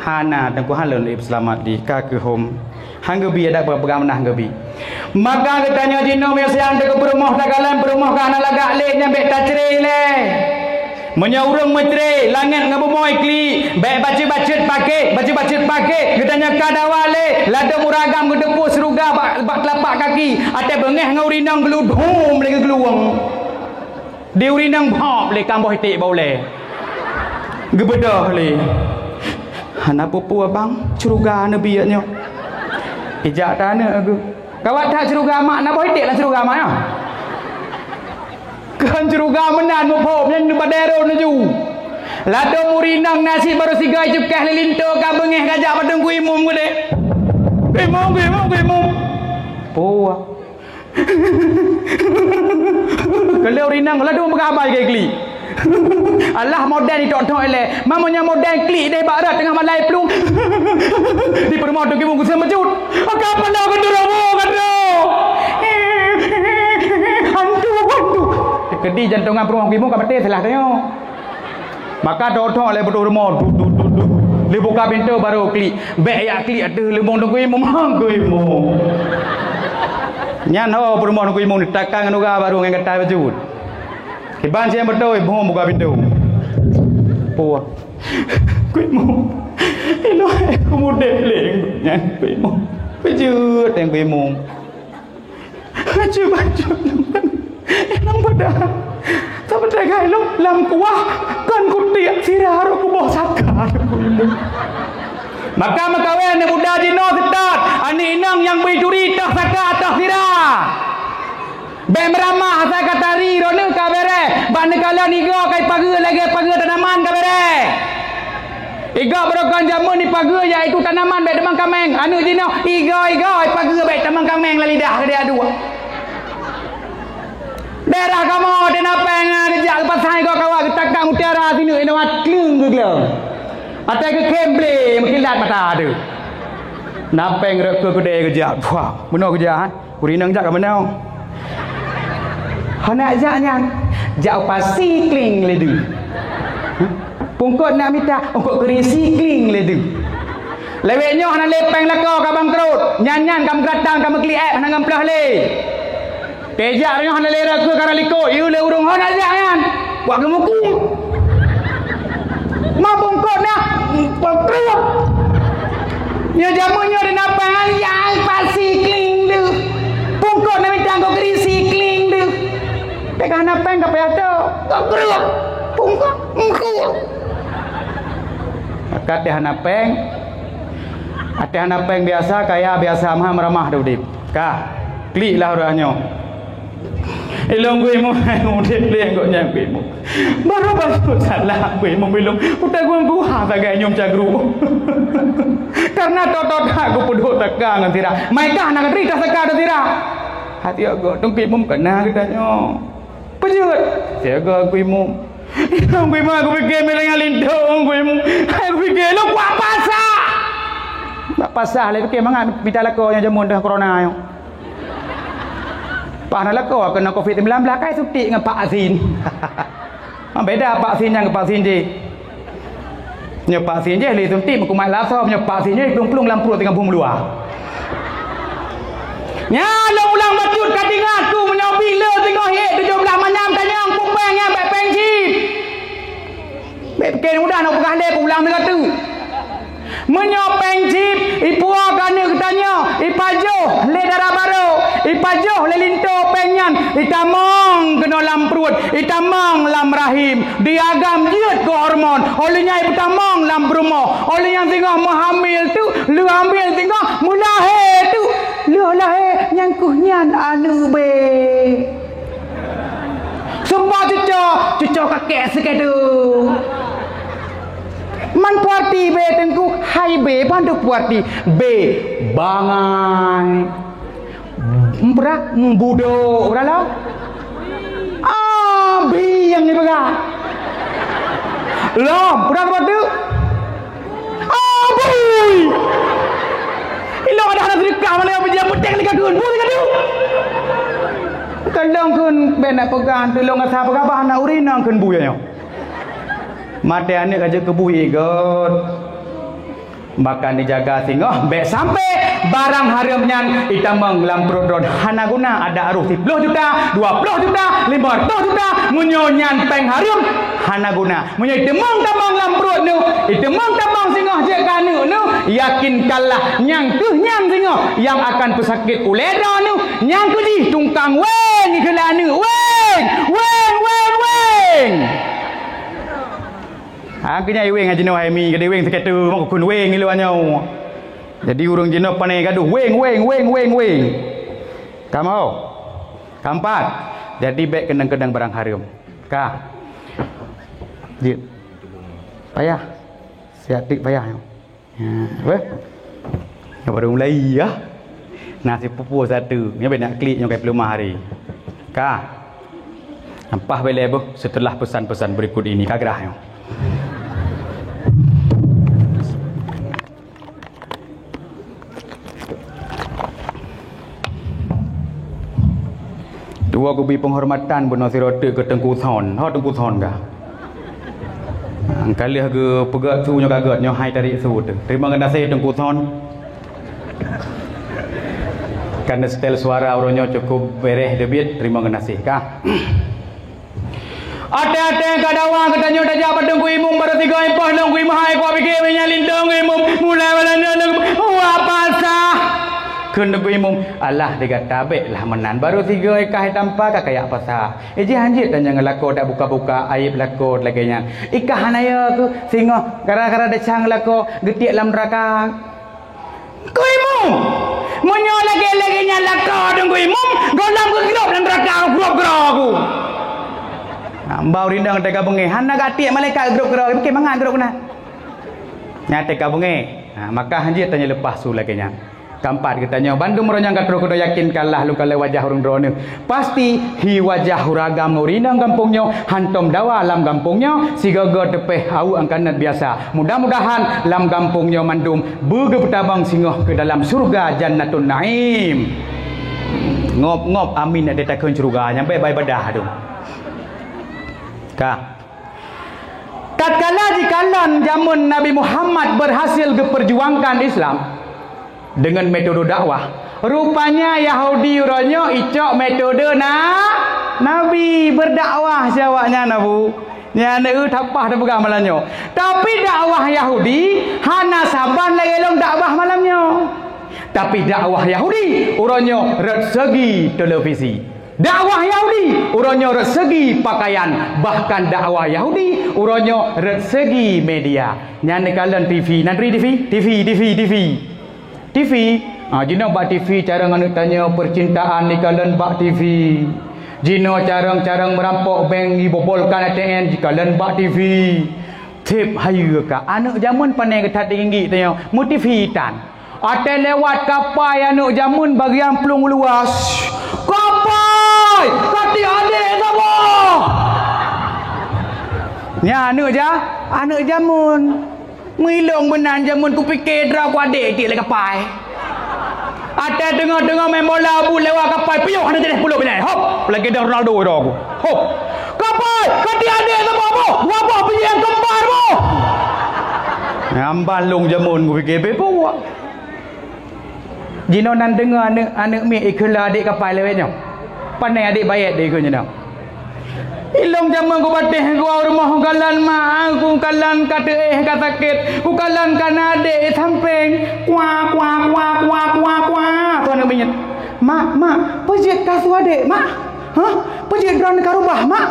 Hana, teungku halon ib seulamat di ka keuhom. Han geubi adak peugah meunan geubi. Maka geutanyoe jinoe meuseuang teuk peurumoh takalon peurumoh ka hana lagak lé nyan bék tacré lé. Meunyoe ureueng meucré, langét ngon bumoe klik, bék bacut-bacut paké, bacut-bacut paké, geutanyoe ka dawa lé, ladom uragam geuteupeue syeuruga bak, bak teulapak kaki, até beungéh ngon ureueng inong geuludhom lé geugeuluwong. Di ureueng inong bhop lé kamboh iték bak ulée. Geubeudôh lé. Hana peue-peue bang, syeuruga neubiet nyoe. Ijak taneuk geuh. Kawat that syeuruga mak, na boh iték lam syeuruga mak nyoe. Kon syeuruga meunan muphom, nyan bak daerah nuju. Ladôm ureueng inong na cit barô sigoe cukéh lé linto ka beungéh ka jak bak Teungku Imum keudéh. "Teungku Imum, Teungku Imum, Teungku Imum." Puah. Keu lheueh ureueng inong ladôm peugah haba lagèe klik. Alah modern itok-tok ilèe. Meunyoe modern klik deh bak rot teungoh malai plueng. Di peurumoh Teungku Imum geuseumeucut. Ka pala keuneuk robo ka droe. Hantu, hantu. Keudi jantongan peurumoh Teungku Imum ka maté salah tanyoe. Maka tok-tok lé beutôi rumoh, du, du, du, du. Lé buka pintoe barô klik. Bèk jak klik ateueh lubông Teungku Imum, Teungku Imum. Nyan ho peurumoh Teungku Imum, takang ngon uga barô ngon gata bacut. Kiban siang beutôi, beuhom buka pintoe. Puah. Teungku Imum. Ilôn keu mudép lé nyan, Teungku Imum. Beujeuet, Teungku Imum. Bacut-bacut nang, nang beuda. Sapeue tagai lom lam kuah, kon kutiek sira rot kuboh saka, Teungku Imum. Maka meukawen aneuk muda jinoe seutôt, aneuk inong nyang bri turi toh saka toh sira. Bèk meuramah asai ka tari, droeneuh ka bèrèh, bak neukalon igoe ka ipageue lagèe pageue tanaman ka bèrèh. Igoe barokon jameun ipageue, yaitu tanaman bèk tamong kaméng. Aneuk jinoe igoe-igoe ipageue bèk tamong kaméng lam lidah keudéh dua. Daerah kamoe di Napeng, ah, geujak geupasang igoe kawat, geutakak mutiara sineuk inoe kleueng geugleueng. Atai geukhém blé meukilat mata teuh. Napeng rot keu keudè geujak. Puah, bunoe geujak, han? Ureueng inong jak ka meunoe. Hana jak nyan, jak u pasi kling lé deuh. Pungkot nak mita, eungkot keurisi kling lé deuh. Lawét nyoe hana lé péng lakoe ka bangkrot, nyan-nyan ka meugeuratan, ka meukliek, hana ngon ploh lé. Tejak nyoe hana lé rakeu ka na likot, yue lé ureueng hana jak nyan. Buat geumukung. Ma bungkot na, peukreueh. Nyoe jameun nyoe di Napeng, ya pasi kling deuh. Bungkot na mita eungkot keurisi kling deuh. Teuka hana péng ka payah tok. Peukreueh. Bungkot, bungkot. Maka teuh hana péng. Ateueh hana péng biasa, kaya biasa, meuham ramah udép. Ka, klik lah uroe nyoe. Ilôn gui mu, udép lé gobnyan gui mu. Baru bacut salah gui mu ilôn. Utai gui guha sagai nyum cagru. Karena tot-tot that geupeudhôt saka ngon sira. Maikah na keudri ka saka deungon sira. Hati gok teungku imum keu na geutanyoe. Peujeuet. Siaga gui mu. Nyang gui ma gupike milék ngon lintong gui mu. Hai gupike lôn kuat pasah. Bak pasah lé pike mangat mita lakoe nyang jameun dah corona nyoe. Pah na lakoe keunoe covid sembilan belas kai suntik ngon vaksin. Ha, beda vaksin nyang vaksin jih. Nyoe vaksin jih lé suntik meukumat lasoe, nyoe vaksin jih plueng-plueng lam pruet teungoh bum luwa. Nyan lôn ulang bacut ka teuingat ku meunyoe bila teungoh hiek tujoh blaih malam tanyong kupeng nyan bèk péng chip. Bèk pike mudah nak peugah lé ulang lé gata. Meunyoe péng chip ipuwoe keu aneuk geutanyoe, ipajoh lé dara barô, ipajoh lé linto péng nyan, itamong keunoe lam pruet, itamong lam rahim, diagam jeuet keu hormon, óh lheueh nyan ipeutamong lam peurumoh, óh lheueh nyan singoh meuhamil tu, lheueh hamil singoh meulahé tu, lheueh lahé nyang keuh nyan aneuk bé. Sumpah cuco, cuco kakek sikeudeuh. Man puarti bé teungku, hai bé, bandum puarti. Bé, bangai. Mprak, budok, urala. Ah, bi nyang dipeugah. Lom, pura buat tu. Abui! Ilong ada hana sedekah mana yang berjaya petek lagi kau, boleh kau? Kalau kau benak pegang, tolong asa pegabah nak urinang kau buya nyo. Mati aneuk aja kebui igot. Bahkan dijaga singoh, bèk sampai barang haram nyan itamong lam pruet droen hana guna. Ada aroh siploh juta, dua ploh juta, lima ratus juta, meunyoe nyan péng haram hana guna. Meunyoe iteumong tamong lam pruet neuh, iteumong tamong singoh jeuet keu aneuk neuh, yakinkanlah nyang keuh nyan singoh nyang akan peusakét ulèe droe neuh, nyang keuh jih tungkang weng keu aneuk, weng, weng, weng, weng. Ha, keu nyan weng jinoe hai mi, geude weng siketu, meukeukheun weng ilong nyoe. Jadi ureueng jinoe pane gadoh weng, weng, weng, weng, weng. Ka mo? Ka empat. Jadi bèk keunong-keunong barang hareuem. Ka. Jeuet. Payah. Siat tik payah nyoe. Ha, apa? Nyoe baru mulai, ya. Nah, si pupu satu. Nyoe bèk nak klik nyoe kai peulumah hari. Ka. Ampah bèk lé boh setelah pesan-pesan berikut ini. Ka grah nyoe. Dua kubi penghormatan bunoe sirote keu Teungku Thon. Ho Teungku Thon ka. Ka lheueh geupeugah su nyoe ka gèt, nyoe hai tarék su teuh. Terima kasih Teungku Thon. Karena setel suara uroe nyoe cukup bereh teubiet, terima kasih ka. Até-até ka dawa geutanyoe tajak bak Teungku Imum, baru tiga impah lôn Teungku Imum, hai kupiké meunyo lintong Teungku Imum, mulai malam nyoe lôn wak pasah. Kheun Teungku Imum, alah di gata bèk lah meunan, baru tiga ikah tampa ka kayak pasah. Ijih hanjeuet tanyoe ngeulako dak buka-buka aib lakoe lagèe nyan. Ikah hana yo keuh singoh gara-gara desya ngeulako geutiek lam neuraka. Teungku Imum, meunyoe lagèe-lagèe nyan lakoe Teungku Imum, gohlom geugrôp lam neuraka grôp-grôp ku. Nah, mbau rinong teuka beungèh, hana gatiek malaikat grôp-grôp, bukon mangat grôp keunan. Nyan teuka beungèh. Nah, maka hanjeuet tanyoe leupah su lagèe nyan. Ka empat geutanyoe, bandum uroe nyan ka troh keunoe yakinkanlah lôn kalon wajah ureueng droeneuh. Pasti hi wajah uragam ngon rinong gampông nyoe, hantom dawa lam gampông nyoe, sigoe-goe teupeh aweuek angkanet biasa. Mudah-mudahan lam gampông nyoe mandum beugeupeutabang singoh keu dalam syurga Jannatun Naim. Ngop-ngop amin, ada takheun syurga nyang baik-baik badah tu. Ka. Tatkala jikalon jameun Nabi Muhammad berhasil geuperjuangkan Islam, deungon metode dakwah. Rupanya Yahudi uroe nyoe icok metode na, Nabi berdakwah si awaknyan, Abu. Nyan eu tapah teupeugah malam nyoe. Tapi dakwah Yahudi hana saban lagèe lôn dakwah malam nyoe. Tapi dakwah Yahudi uroe nyoe rot segi televisi. Dakwah Yahudi uroe nyoe rot segi pakaian, bahkan dakwah Yahudi uroe nyoe rot segi media. Nyan neukalon T V, nan ri T V, T V, T V, T V. T V, ah, jinoe bak T V carông aneuk tanyoe percintaan jikalon bak T V. Jinoe carông-carông meurampok bank jibobolkan A T M jikalon bak T V. Tiep hayeue ka aneuk jameun pane geuthat tinggi tanyoe meu-T V tan. Watèe lewat kapai aneuk jameun bagian plueng luwa. Kapai! Kati adek saboh! Nyan aneuk ja, aneuk jameun. Meulong meunan jameun kupiké droe ku adek tiek lé kapai. Watèe teungoh-teungoh main bola buet lewat kapai piôh hana jadeh peuloh binèh. Hop! Lagèe dah Ronaldo droe ku. Hop! Kapai! Kati adek saboh boh! Dua boh biji nyang kembar boh! Nyan ban lôn jameun kupiké beh buet. Jinoe nan deungoe aneuk, aneuk miet ikheun lé adek kapai lewat nyoe. Pane adek bayet deh ikheun jinoe. Ilong jameun kubatéh gua rumoh kukalon mak, kukalon ka teuéh ka sakét, kukalon ka na adek sampéng. Kuah, kuah, kuah, kuah, kuah, kuah. Tu aneuk miet. Mak, mak, peue jeuet ka su adek, mak? Hah? Peue jeuet droeneuh ka rubah, mak?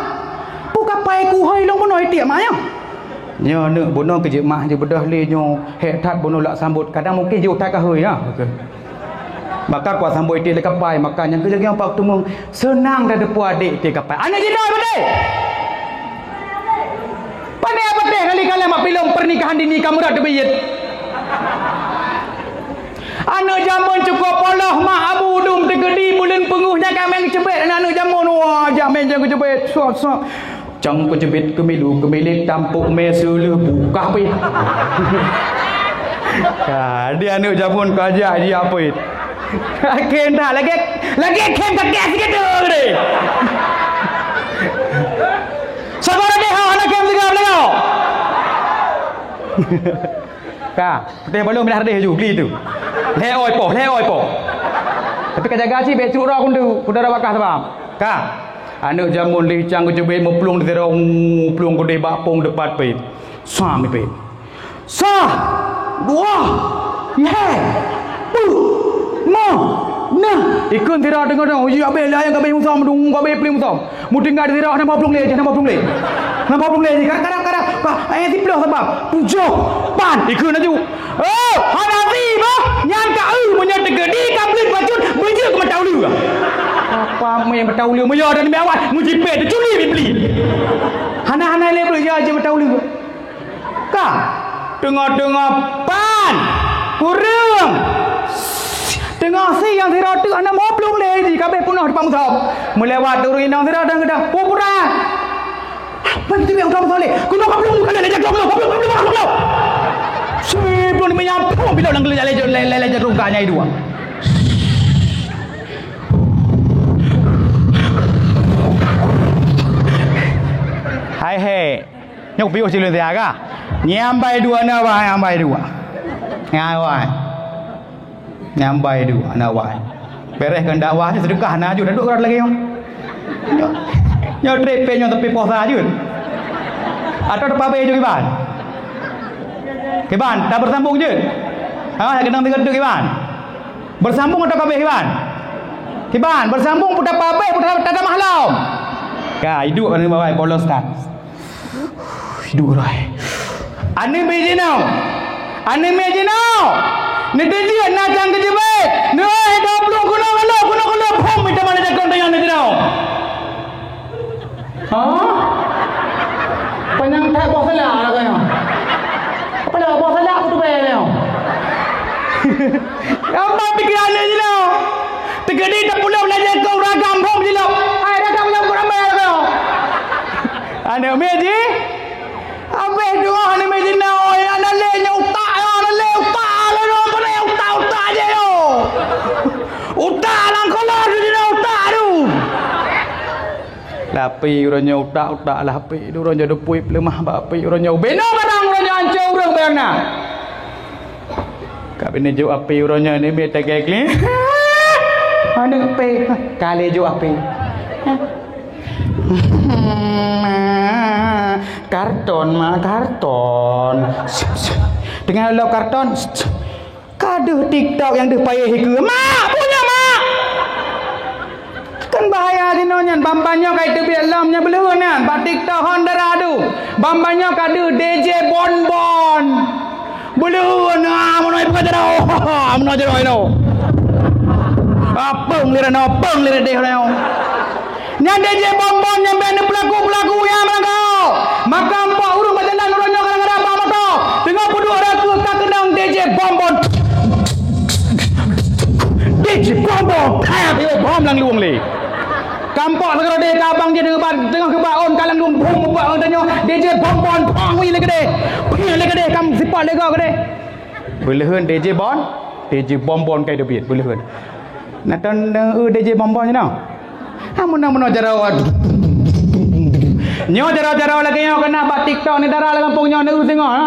Peue kapai kuhôi lôn bunoe tiek, mak, nyoe? Nyoe aneuk bunoe keu jeuet mak jeuet beudôh lé nyoe, hék that bunoe lak sambot, kadang mungken jeuet that ka hôi na. Maka kuat sambot tiek lé kapai, maka nyang keu lagèe nyoe pat teumeung seunang tateupeue adek tiek kapai. Aneuk jinoe beudôh! Pane patéh kali kalon mak pilong pernikahan dini ka meurat teubiet. Aneuk jameun cukôp polos mak abu dum teukeudi buleuen peungeuh nyan ka meucebet aneuk jameun. Wah, jak meucebet, suap-suap. Cang keuceubit keumilu keumilit tampok mé seuleuh bukah pih. Ka, di aneuk jameun ka jak jiapit. Khem that lagèe, lagèe khem kakèe sigoe deh. Sabar deh, ha, hana khem sigoe lagèe. Ka, putih balong minah deh ju, beli tu. Lhèe oi poh, lhèe oi poh. Tapi ka jaga cit, bèk trok roh kundu, kuda bakah sabab. Ka. Aneuk jameun lé cang keuceubit meuplueng di sidroe, plueng keudeh bak pong teupat pih. Sa mipit. Sa, dua, lhèe, peuet, limong, nam. Ikheun sidroe deungoe-deungoe, uji abéh lé ayang ka abéh musam, dung ka abéh pli musam. Meutinggai di sidroe, nam plueng lé, nam plueng lé. Nam plueng lé, kadang-kadang, kadang. Ka, eh, siplôh sabab. Tujoh, pan, ikheun laju. Oh, hana si boh, nyan ka eu, meunyoe teukeudi ka bleuen bacut, beujeuet keu mata uleue. Apa mé mata uleue, meunyoe ada nibak awai, meujipék teuculi bibli. Hana-hana lé beujeuet mata uleue. Ka, teungoh-teungoh pan, kureueng. Teungoh si nyang sidroe teuk hana meuhôi plueng lé jih, ka abéh peunoh teumpat musab. Meulewat ureueng inong sidroe dan geudah, "Pura-pura." Ban teubiet u dalam saleh. Keunoe ka plueng, ka lheueh lhèe jatrong, ka plueng, ka plueng, ka plueng. Siplôh nibak nyan, pum, bilok lam geuleuh lhèe, lhèe, lhèe, lhèe jatrong ka nyang dua. Hai he. Nyoe piôh cileueng siaga. Nyang bai dua na wai, nyang bai dua. Nyang wai. Nyang bai dua na wai. Beres keu dakwah nyoe seudeukah na jeuet, duek rot lagèe nyoe. Nyoe, nyoe trép pèng nyoe tapi posa jeuet. Atau tapabéh jeuet kiban? Kiban, tabeusambong jeuet. Ha, nyang keunong tiga tu kiban. Beusambong atau kabéh kiban? Kiban, beusambong pun tapabéh, pun tatamah lom. Ka, iduek aneuk bawai polos tan. Iduek roh. Aneuk miet jinoe. Aneuk miet jinoe. Neuteubiet na cang keujeubet. Neueh dua plueng keunoe keunoe, keunoe keunoe, phom, mita mana cakong tanyong neuteunoe. Hah? Panyang that boh salak lah kau nyoe. Apa dah boh salak aku tu bayar nyoe? Apa pikiran dia je lah? Teukeudi tapulop laju keu uragam phom jilop. Hai, ragam nyang beurambah lah kau. Aneuk miet jih. Abéh dua aneuk miet jih na, oi, aneuk lé nyoe utak, aneuk lé utak, aneuk lé utak, utak, utak, utak je nyoe. Utak lam kolor tu je nyoe, utak tu. Lah pi uroe nyoe utak-utak lah pi, uroe nyoe dupui peuleumah bak pi, uroe nyoe ubena barang, uroe nyoe ancô ureueng barang na. Ka bini jok api uroe nyoe ni, mi teuke kli. Aneuk pi, kali jok api. Karton, ma, karton. Teungoh lom karton. Ka deuh TikTok nyang deuh payah ikeue. Mak, bunoe mak! Kan bahaya jinoe nyan, bamban nyoe ka iteubiet lom nyan beuleuheun nyan. Bak TikTok hon dara deuh. Bamban nyoe ka deuh D J Bonbon. Beuleuheun, ah, meunoe ipeugah jaroe. Meunoe jaroe inoe. Apeng lirenoe, apeng liredeh inoe. Nyan D J Bonbon nyang bèk neupeulaku-peulaku nyang meulangkah. Maka empat ureueng bak jalan uroe nyoe kadang-kadang bak moto. Teungoh peuduek rakeuh ka keunong D J Bonbon. D J Bonbon, kaya piye bom lam luwong lé. Kampok sigoe deh ka abang jih teungoh ba-, teungoh keuba ôn ka lam luwong bom bak tanyoe. D J Bonbon, pang wih lé keudeh. Pih lé keudeh, kam sipot lé goe keudeh. Beuleuheun D J Bon, D J Bonbon kai teubiet, beuleuheun. Na ton, eh, D J Bonbon nyoe. Ha, meunoe-meunoe jaroe. Nyoe jaroe-jaroe lagèe nyoe keunan bak TikTok ni dara lam gampông nyoe neu singoh. Ha.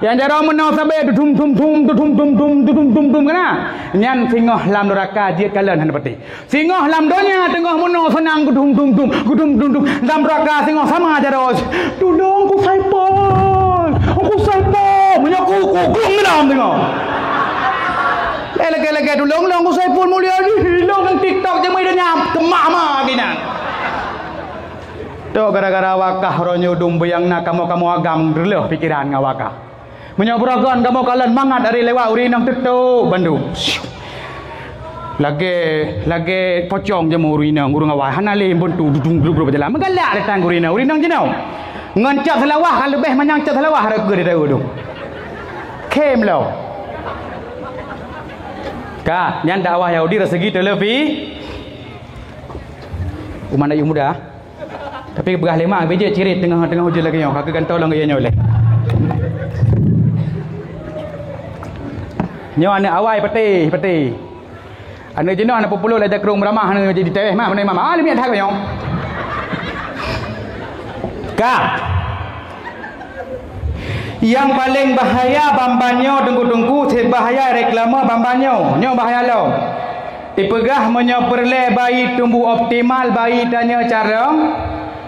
Nyang jaroe meunoe sabé dudum dum dum, dudum dum dum, dudum dum dum keunan. Nyan singoh lam nuraka jeuet kalon hana pati. Singoh lam donya teungoh meunoe seunang gudum dum dum, gudum dum dum. Lam nuraka singoh sama jaroe. Tulông Teungku Saipul. Teungku Saipul. Meunyoe ku, ku, ku, ngeudam teungoh. Eh, lagèe-lagèe tulông, lông Teungku Saipul mulia jih. Lông nang TikTok jamé donya. Keumah ma ginan. Tok gara-gara wakah uroe nyoe dum buyang na kamoe-kamoe agam reuleuh pikeran ngon wakah. Meunyoe beuragon kamoe kalon mangat ari lewat ureueng inong teutok bandum. Lagèe, lagèe pocong jameun ureueng inong, ureueng awai. Hana lé beuntu dudung glub-glub jalan. Meugalak datang ureueng inong, ureueng inong jinoe. Ngon cok seulawah ka leubeh manyang cok seulawah rot keu di daun tu. Khem lo. Ka, nyan dakwah Yahudi dari segi teologi. Umat ayuh muda. Tapi peugah lé mak, bijéh cirit teungoh-teungoh ujeuen lagèe nyoe, ka geugantoe lom gaya nyoe lé. Nyoe aneuk awai peti, peti. Aneuk jinoe aneuk peupulo lé jakrong meuramah aneuk jadi teh mak, mana imam. Ah, limiet that nyoe. Ka. Nyang paleng bahaya bamban nyoe teungku-teungku, cit bahaya reklame bamban nyoe. Nyoe bahaya lom. Ipeugah meunyoe peureulèe bayi tumbuh optimal bayi tanyoe carông,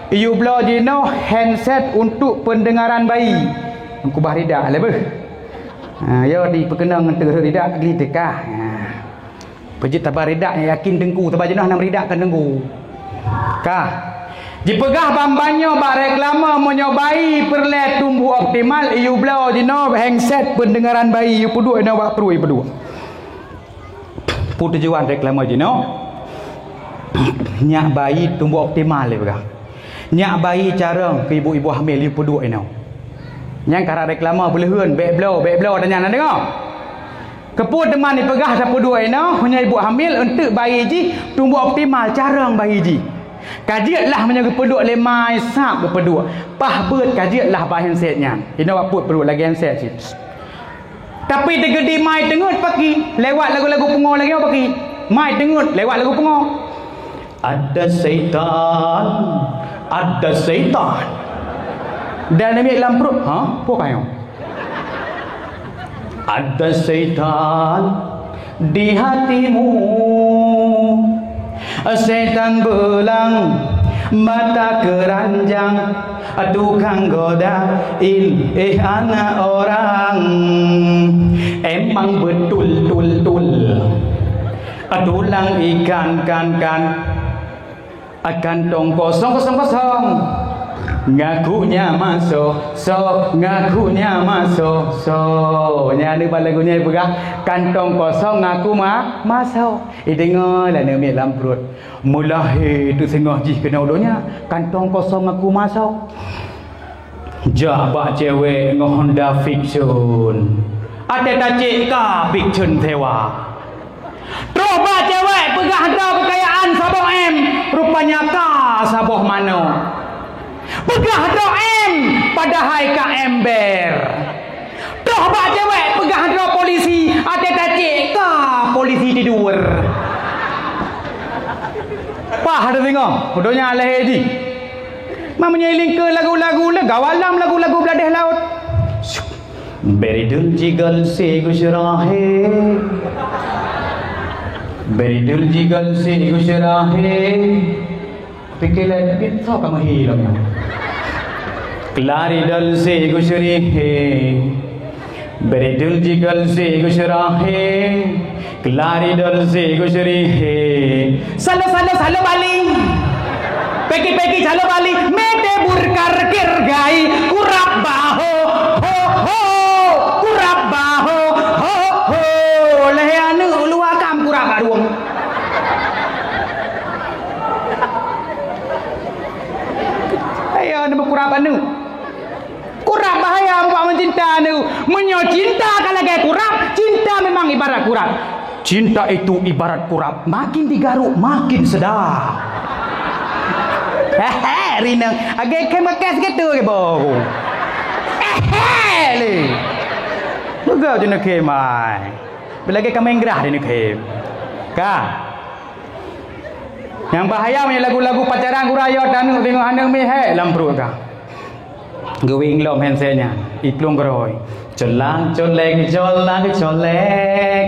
iyue bloe jinoe handset untuk pendengaran bayi. Kubah ridak lé beuh. Ha, yo dipeukeunong ngon teureuh ridak gli teuka. Ha. Peujeuet taba ridak nyang yakin teungku, taba jinoe hana meuridak kan teungku. Ka. Jipeugah ban-ban nyoe bak reklame, meunyoe bayi peureulée tumbuh optimal, iyue bloe jinoe handset peundeungaran bayi, iyue peuduek inoe bak pruet iyue peuduek. Peue tujuan reklame jinoe? Nyak bayi tumbuh optimal, ipeugah. Nyak bayi carông keu ibu-ibu hamil, iyue peuduek inoe. Nyang karap reklame beuleuheun, bék bloe, bék bloe, tanyan na deungoe. Keupeue teuma ipeugah tapeuduek inoe, meunyoe ibu hamil, eunteuk bayi jih tumbuh optimal carông bayi jih. Ka jeuet lah meunyoe geupeuduek lé mai sab geupeuduek, paih beuet ka jeuet lah bak handset nyan. Inoe bak pruet peuduek lagée handset cit. Tapi teugeudi mai teungeut paki, lewat lagu-lagu pungo lagée nyoe paki. Mai teungeut lewat lagu pungo. Ada syaitan, ada syaitan. Dan namiet lam pruet, ha? Peue ka nyoe? Ada syaitan di hatimu. Syaitan beulang mata keranjang, tukang godain, eh, anak orang. Emang betul, tul, tul. Tulang ikan, kan, kan. Kantong kosong, kosong, kosong. Ngakunya masuk, sok, ngakunya masuk, sok. Nyan aneuk bak lagu nyan peugah, kantong kosong ngaku ma-, masuk. Ideungoe lé aneuk miet lam pruet. Meulahé teuh singoh jih keunoe donya, kantong kosong ngaku masuk. Jak bak cewek ngon Honda Vixion. Até tacek ka Vixion sewa. Troh bak cewek peugah droe keukayaan saboh M, rupanya ka saboh manok. Peugah droe M, padahai ka ember. Troh bak cewek peugah droe polisi, até tacek ka polisi tidur. Paih teuh singoh, donya lahé jih. Meunyoe ilingkeue lagu-lagu lé gawalam lagu-lagu bladeh laôt. Beridul jigal si gusrahe. Beridul jigal si gusrahe. Pikir lé, tapi so kamu hilang ya. Kelari dal si gusrihe. Beridul jigal si gusrahe. Kelari dol si gusrihe. Salo, salo, salo bali. Peki, peki, salo bali. Mete burkar kirgai. Kurab baho. Ho, ho. Kurab baho. Ho, ho. Lehee aneuk luwa kam kurab bak rueng. Ayo, aneuk kurab aneuk. Kurab bahaya bak meucinta nyoe. Meunyoe cinta ka lagée kurab, cinta memang ibarat kurab. Cinta itu ibarat kurab, makin digaruk makin sedap. Hehe, rineng. Agak khem bekas gitu ke bau. Hehe, le. Peugah je nak khem ai. Belagée kameng gerah di nak khem. Ka. Nyang bahaya meunyoe lagu-lagu pacaran gura yo taneuk tengok aneuk mihek lam pruet ka. Geuwing lom handset nyan, iplueng keurôi. Colak colek, colak colek.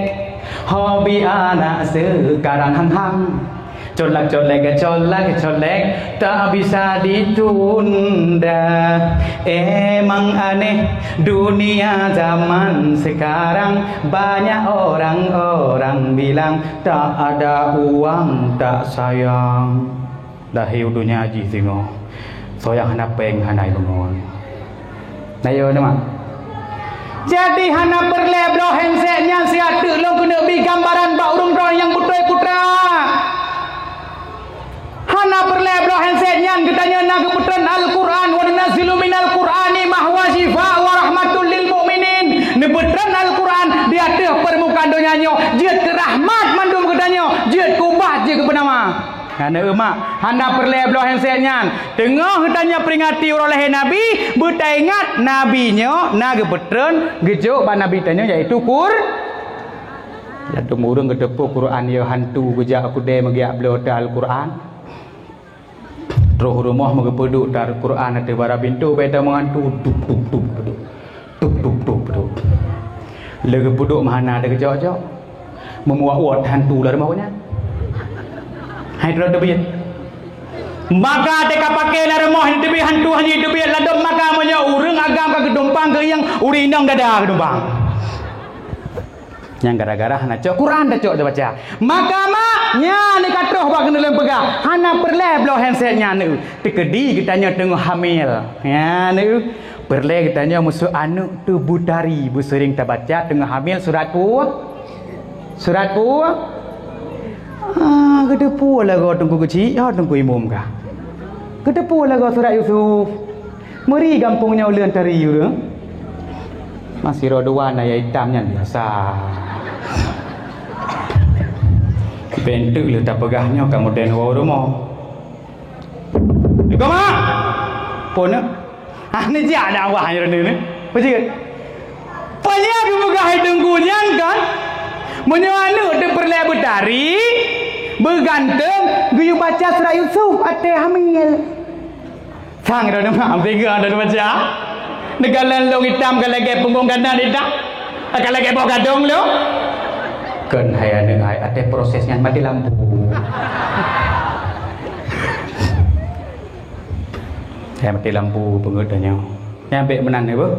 Hobi anak sekarang hang-hang. Colak colek, colak colek. Tak bisa ditunda. Emang aneh dunia zaman sekarang. Banyak orang-orang bilang tak ada uang tak sayang. Lahé u donya jih singoh, soe nyang hana péng hana imeungon. Na yo, teuma. Jadi hana peureulée bloe handset nyan siat teuk lôn keuneuk bi gambaran bak ureuëng droe nyang beutôi putra. Hana peureulée bloe handset nyan geutanyoe na geupeutreun Al-Qur'an, wa nunazzilu minal Qur'ani ma huwa syifa wa rahmatul lil mu'minin. Neupeutreun Al-Qur'an di ateueh peurmukaan donya nyoe jeuet keu rahmat mandum geutanyoe, jeuet keu ubat jeuet keu peunama. Hana eu mak, hana peureulée bloe handset nyan. Teungoh geutanyoe peuringati uroe lahé Nabi, beutaingat Nabi nyoe na geupeutreun geujok bak Nabi tanyoe yaitu Qur-, Ladum ureuëng geuteupeue Quran yo hantu geujak u keudée meugiak bloe teuh Al-Quran. Troh u rumoh meugeupeuduek teuh Al-Quran ateueh bara pintoe bak teuma hantu, dup, dup, dup, dup. Dup, dup, dup, dup. Lé geupeuduek meuhana teuh geucok-cok. Meumuak wot hantu lam rumoh nyan. Hai droe teubiet. Maka teuka paké lam rumoh teubiet hantu hana teubiet ladom maka meunyoe ureuëng agam ka geutumpang keu ieng ureuëng inong dada geutumpang. Nyang gara-gara hana cok Quran tacok tabaca. Maka mak, Nyan ka troh bak keuneulheueh peugah, hana peureulée bloe handset nyan, teukeudi geutanyoe teungoh hamil. Nyan, peureulée geutanyoe meuseu aneuëk teuh beutari, beuseuring tabaca teungoh hamil surat peue? Surat peue? Ah, geuteupeue lagoe Teungku Keuchik, oh, Teungku Imum kah? Geuteupeue lagoe surat Yusuf? Meuri gampông nyoe ulôn tari ureuëng. Masiro dua na ya itam nyan biasa. Bentuk leuh tapeugah nyoe kamoe den woe rumoh. Iko mak. Pon. Ah, ni jak ada awah nyoe ni. Pajik. Pajik geupeugah hai Teungku nyan kan? Meunyoe aneuëk teuh peureulée beutari, beuganteng, geuyue baca surat Yusuf ateueh hamil. Sang dah nama, tiga dah baca. Negara lông itam ka lagée punggong ganda itam. Ka lagée boh gadong lông. Kon hai aneuëk hai, ateueh proses nyan mati lampu. Hai mati lampu peungeut tanyoe. Nyan bék meunan ya, Bu.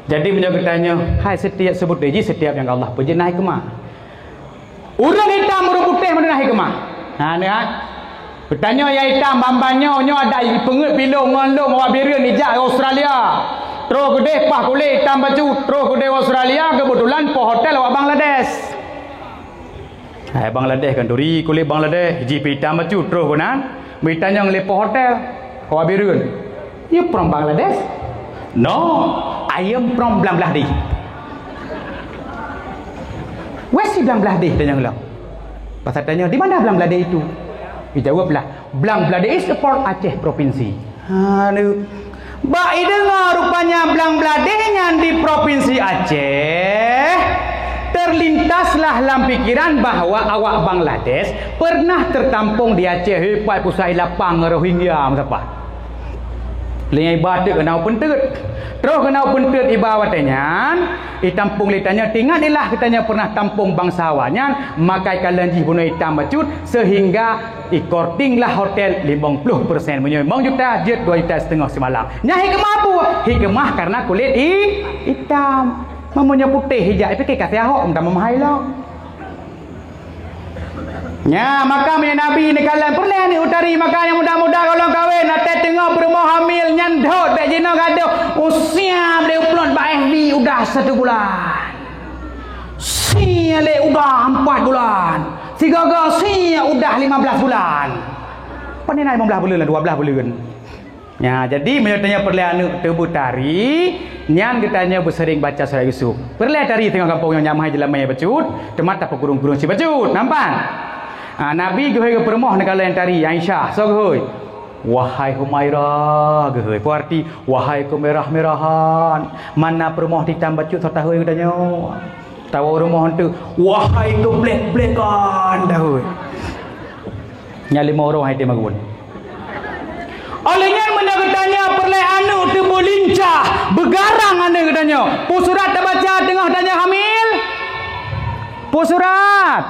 Jadi meunyoe geutanyoe, hai setiap seubut ji setiap nyang Allah peujeuet na hikmah. Ureuëng itam ureuëng putéh meunyoe na hikmah. Ha, ni ha. Geutanyoe ya itam bamban nyoe, nyoe ada peungeut pilôh ngon lông awak Bireuen ijak Australia. Troh keudeh pah kulét itam bacut, troh keudeh Australia keubeutulan poh hotel awak Bangladesh. Hai Bangladesh kan turi kulét Bangladesh, jih pih itam bacut troh keunan, meutanyong lé poh hotel, awak Bireuen. You from Bangladesh? No, I am from Bangladesh. Where is Bangladesh? Tanyong lom. Pasal tanyong, di mana Bangladesh itu? Dijawablah, Bangladesh is a part Aceh provinsi. Aduh. Bak ideungoe rupanya Bangladesh nyan di provinsi Aceh, terlintaslah lam pikiran bahwa awak Bangladesh pernah tertampung di Aceh. Hei, pat pusat ilapang Rohingya meusapat. Lé iba teuk keunoe peunteut. Troh keunoe peunteut iba watée nyan, itampung lé tanyoe, tingat ilah geutanyoe pernah tampung bansa awak nyan, maka ikalon jih bunoe itam bacut, sehingga ikortinglah hotel limong ploh persen. Meunyoe limong juta, jeuet dua juta siteungoh simalam. Nyan hikmah peue? Hikmah karena kulét i-, itam. Meunyoe putéh hijak, ipike ka siahok, meutamah mahai lom. Nya, maka meunyoe Nabi neukalon peureulée aneuëk utari, maka nyang muda-muda golom kawen, até teungoh peurumoh hamil nyan dot bék jinoe gadoh. Usia deh upload bak F B udah satu bulan. Sia lé udah empat bulan. Sigoe-goe sia udah lima belas bulan. Pane na lima belas bulan lah, dua belas bulan. Nya, jadi meunyoe tanyoe peureulée aneuëk teuh beutari, nyan geutanyoe beuseuring baca surat Yusuf. Peureulée tari teungoh gampông nyoe nyamai jeulamé bacut, teuma tapeukurong-kurong si bacut. Nampak? Ah, Nabi geuhôi geupeurumoh neukalon tari, Aisyah, soe geuhôi? Wahai Humaira, geuhôi. Peue arti, wahai keumeurah-meurahan. Mana peurumoh titam bacut soe tahôi geutanyoe? Tawoe rumoh teuh, wahai keublek-blekan, tahôi. Nyan lima uroe hai teuh magun. Óh lheueh nyan meunyoe geutanyoe peureulée aneuëk teuh beulincah, beugarang aneuëk geutanyoe, peue surat tabaca teungoh tanyoe hamil? Peue surat?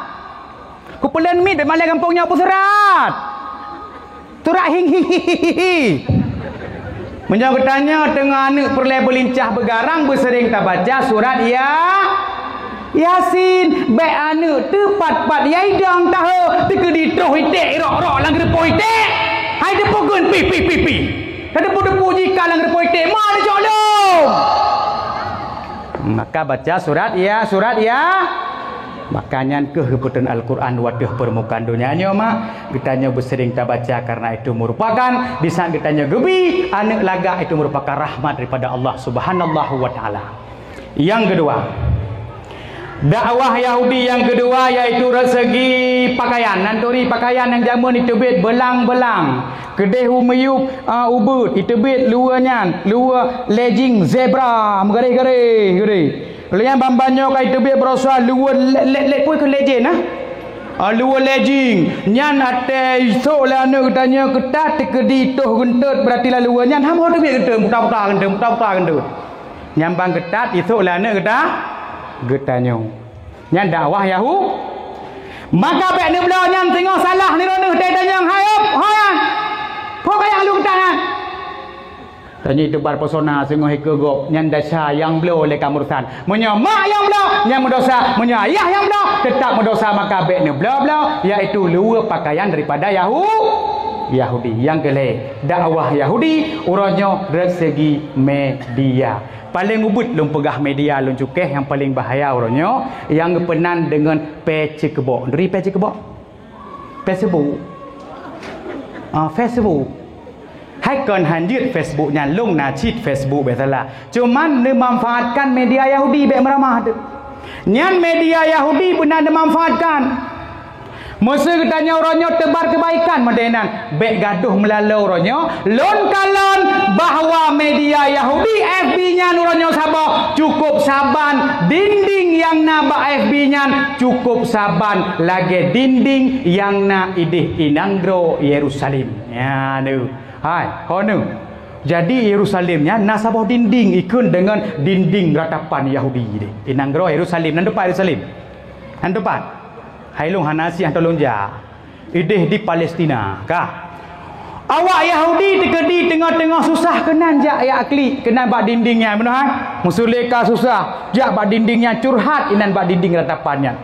Kupeulén miet bék malée gampông nyoe peue surat? Surat hing hi hi hi hi hi. Meunyoe geutanyoe teungoh aneuëk peureulée beulincah beugarang beuseuring tabaca surat Ya-, Yasin, bék aneuëk teuh pat-pat ya idong taho, teukeudi troh iték irok-rok lam geureupoh iték. Hai teupukon pih pih pih pih. Ka teupeu-teupeu jika lam geureupoh iték, ma neucok lom. Maka baca surat Ya-, surat Ya-, maka nyan keuh geupeuteun Al-Quran wateuh peurmukaan donya nyoe, mak. Geutanyoe beuseuring tabaca karena itu merupakan di saat geutanyoe geubi aneuëk lagak itu merupakan rahmat daripada Allah Subhanahu wa Taala. Nyang keudua, dakwah Yahudi nyang keudua yaitu dari segi pakaian. Nan turi pakaian nyang jameun iteubiet beulang-beulang, keudeh u miyueb, a, ubeuet iteubiet luwa nyan, luwa legging zebra meugaréh-garéh, garéh. Lheueh nyan ban-ban nyoe ka iteubiet brosa luwa le-, le-, le-, peue keu legend, ah? Ah, luwa legging. Nyan até isok lé aneuëk geutanyoe keutat teukeudi toh geuntot, berarti lam luwa nyan hana teubiet geuntot, puta-puta geuntot, puta-puta geuntot. Nyan ban keutat isok lé aneuëk geuta-, geutanyoe. Nyan dakwah Yahu-, maka bék neubloe nyan singoh salah nireuneuk teuh tanyong, hai ôb, hai an. Peue kayang lôn keutat nyan? Tanyoe tebar pesona singoh ikeue gob, nyan desya nyang bloe lé kamurusan. Meunyoe mak nyang bloe, nyan meudosa. Meunyoe ayah nyang bloe, teutap meudosa, maka bék neubloe-bloe, yaitu luweue pakaian daripada Yahu-, Yahudi. Nyang keu lhée, dakwah Yahudi uroe nyoe rot segi media. Paleng ubit lôn peugah media lôn cukéh nyang paleng bahaya uroe nyoe, nyang geupeunan deungon pecekebok. Neuturi pecekebok? Facebook. Ah, Facebook. Hai kon han jeuet Facebook nyan, lôn na cit Facebook, bék salah. Cuman neumanfaatkan media Yahudi, bék meuramah teuh. Nyan media Yahudi beuna neumanfaatkan. Meuseu geutanyoe uroe nyoe teubar keubaikan model nyan, bék gadoh meulaloe uroe nyoe. Lôn kalon bahwa media Yahudi, F B nyan uroe nyoe saboh, cukup saban dinding nyang na bak F B nyan, cukup saban lagée dinding nyang na ideh i nanggroe Yerusalem. Nyan neuh. Hai, ho neuh. Jadi Yerusalem nyan na saboh dinding ikheun deungon dinding ratapan Yahudi deh. I nanggroe Yerusalem, nan teumpat Yerusalem. Nan teumpat. Hai lôn hana sih, han tolong jak. Ideh di Palestina, ka. Awak Yahudi teukeudi teungoh-teungoh susah keunan jak, jak klik keunan bak dinding nyan, beuna hai? Meusuleka susah, jak bak dinding nyan curhat inan bak dinding ratapan nyan.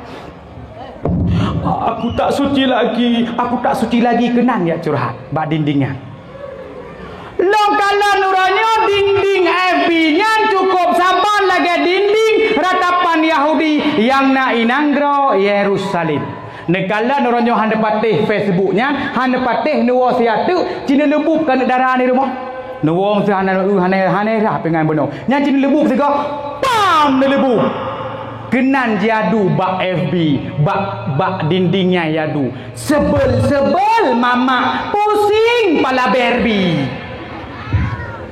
"Aku tak suci lagi, aku tak suci lagi," keunan jak curhat bak dinding nyan. Lôn kalon uroe nyoe dinding F B nyan cukup saban lagée dinding ratapan Yahudi nyang na i nanggroe Yerusalem. Neukalon uroe nyoe hana patéh Facebook nyan, hana patéh neuwoe siat teuk, ci neuleubueb keuneuk dara ni rumoh. Neuwoe meusti hana, hana, hana rhah pingan bunoe. Nyan ci neuleubueb sigoe, pam neuleubueb. Keunan jiadu bak F B, bak, bak dinding nyan jiadu. Sebel-sebel mamak, pusing pala Barbie.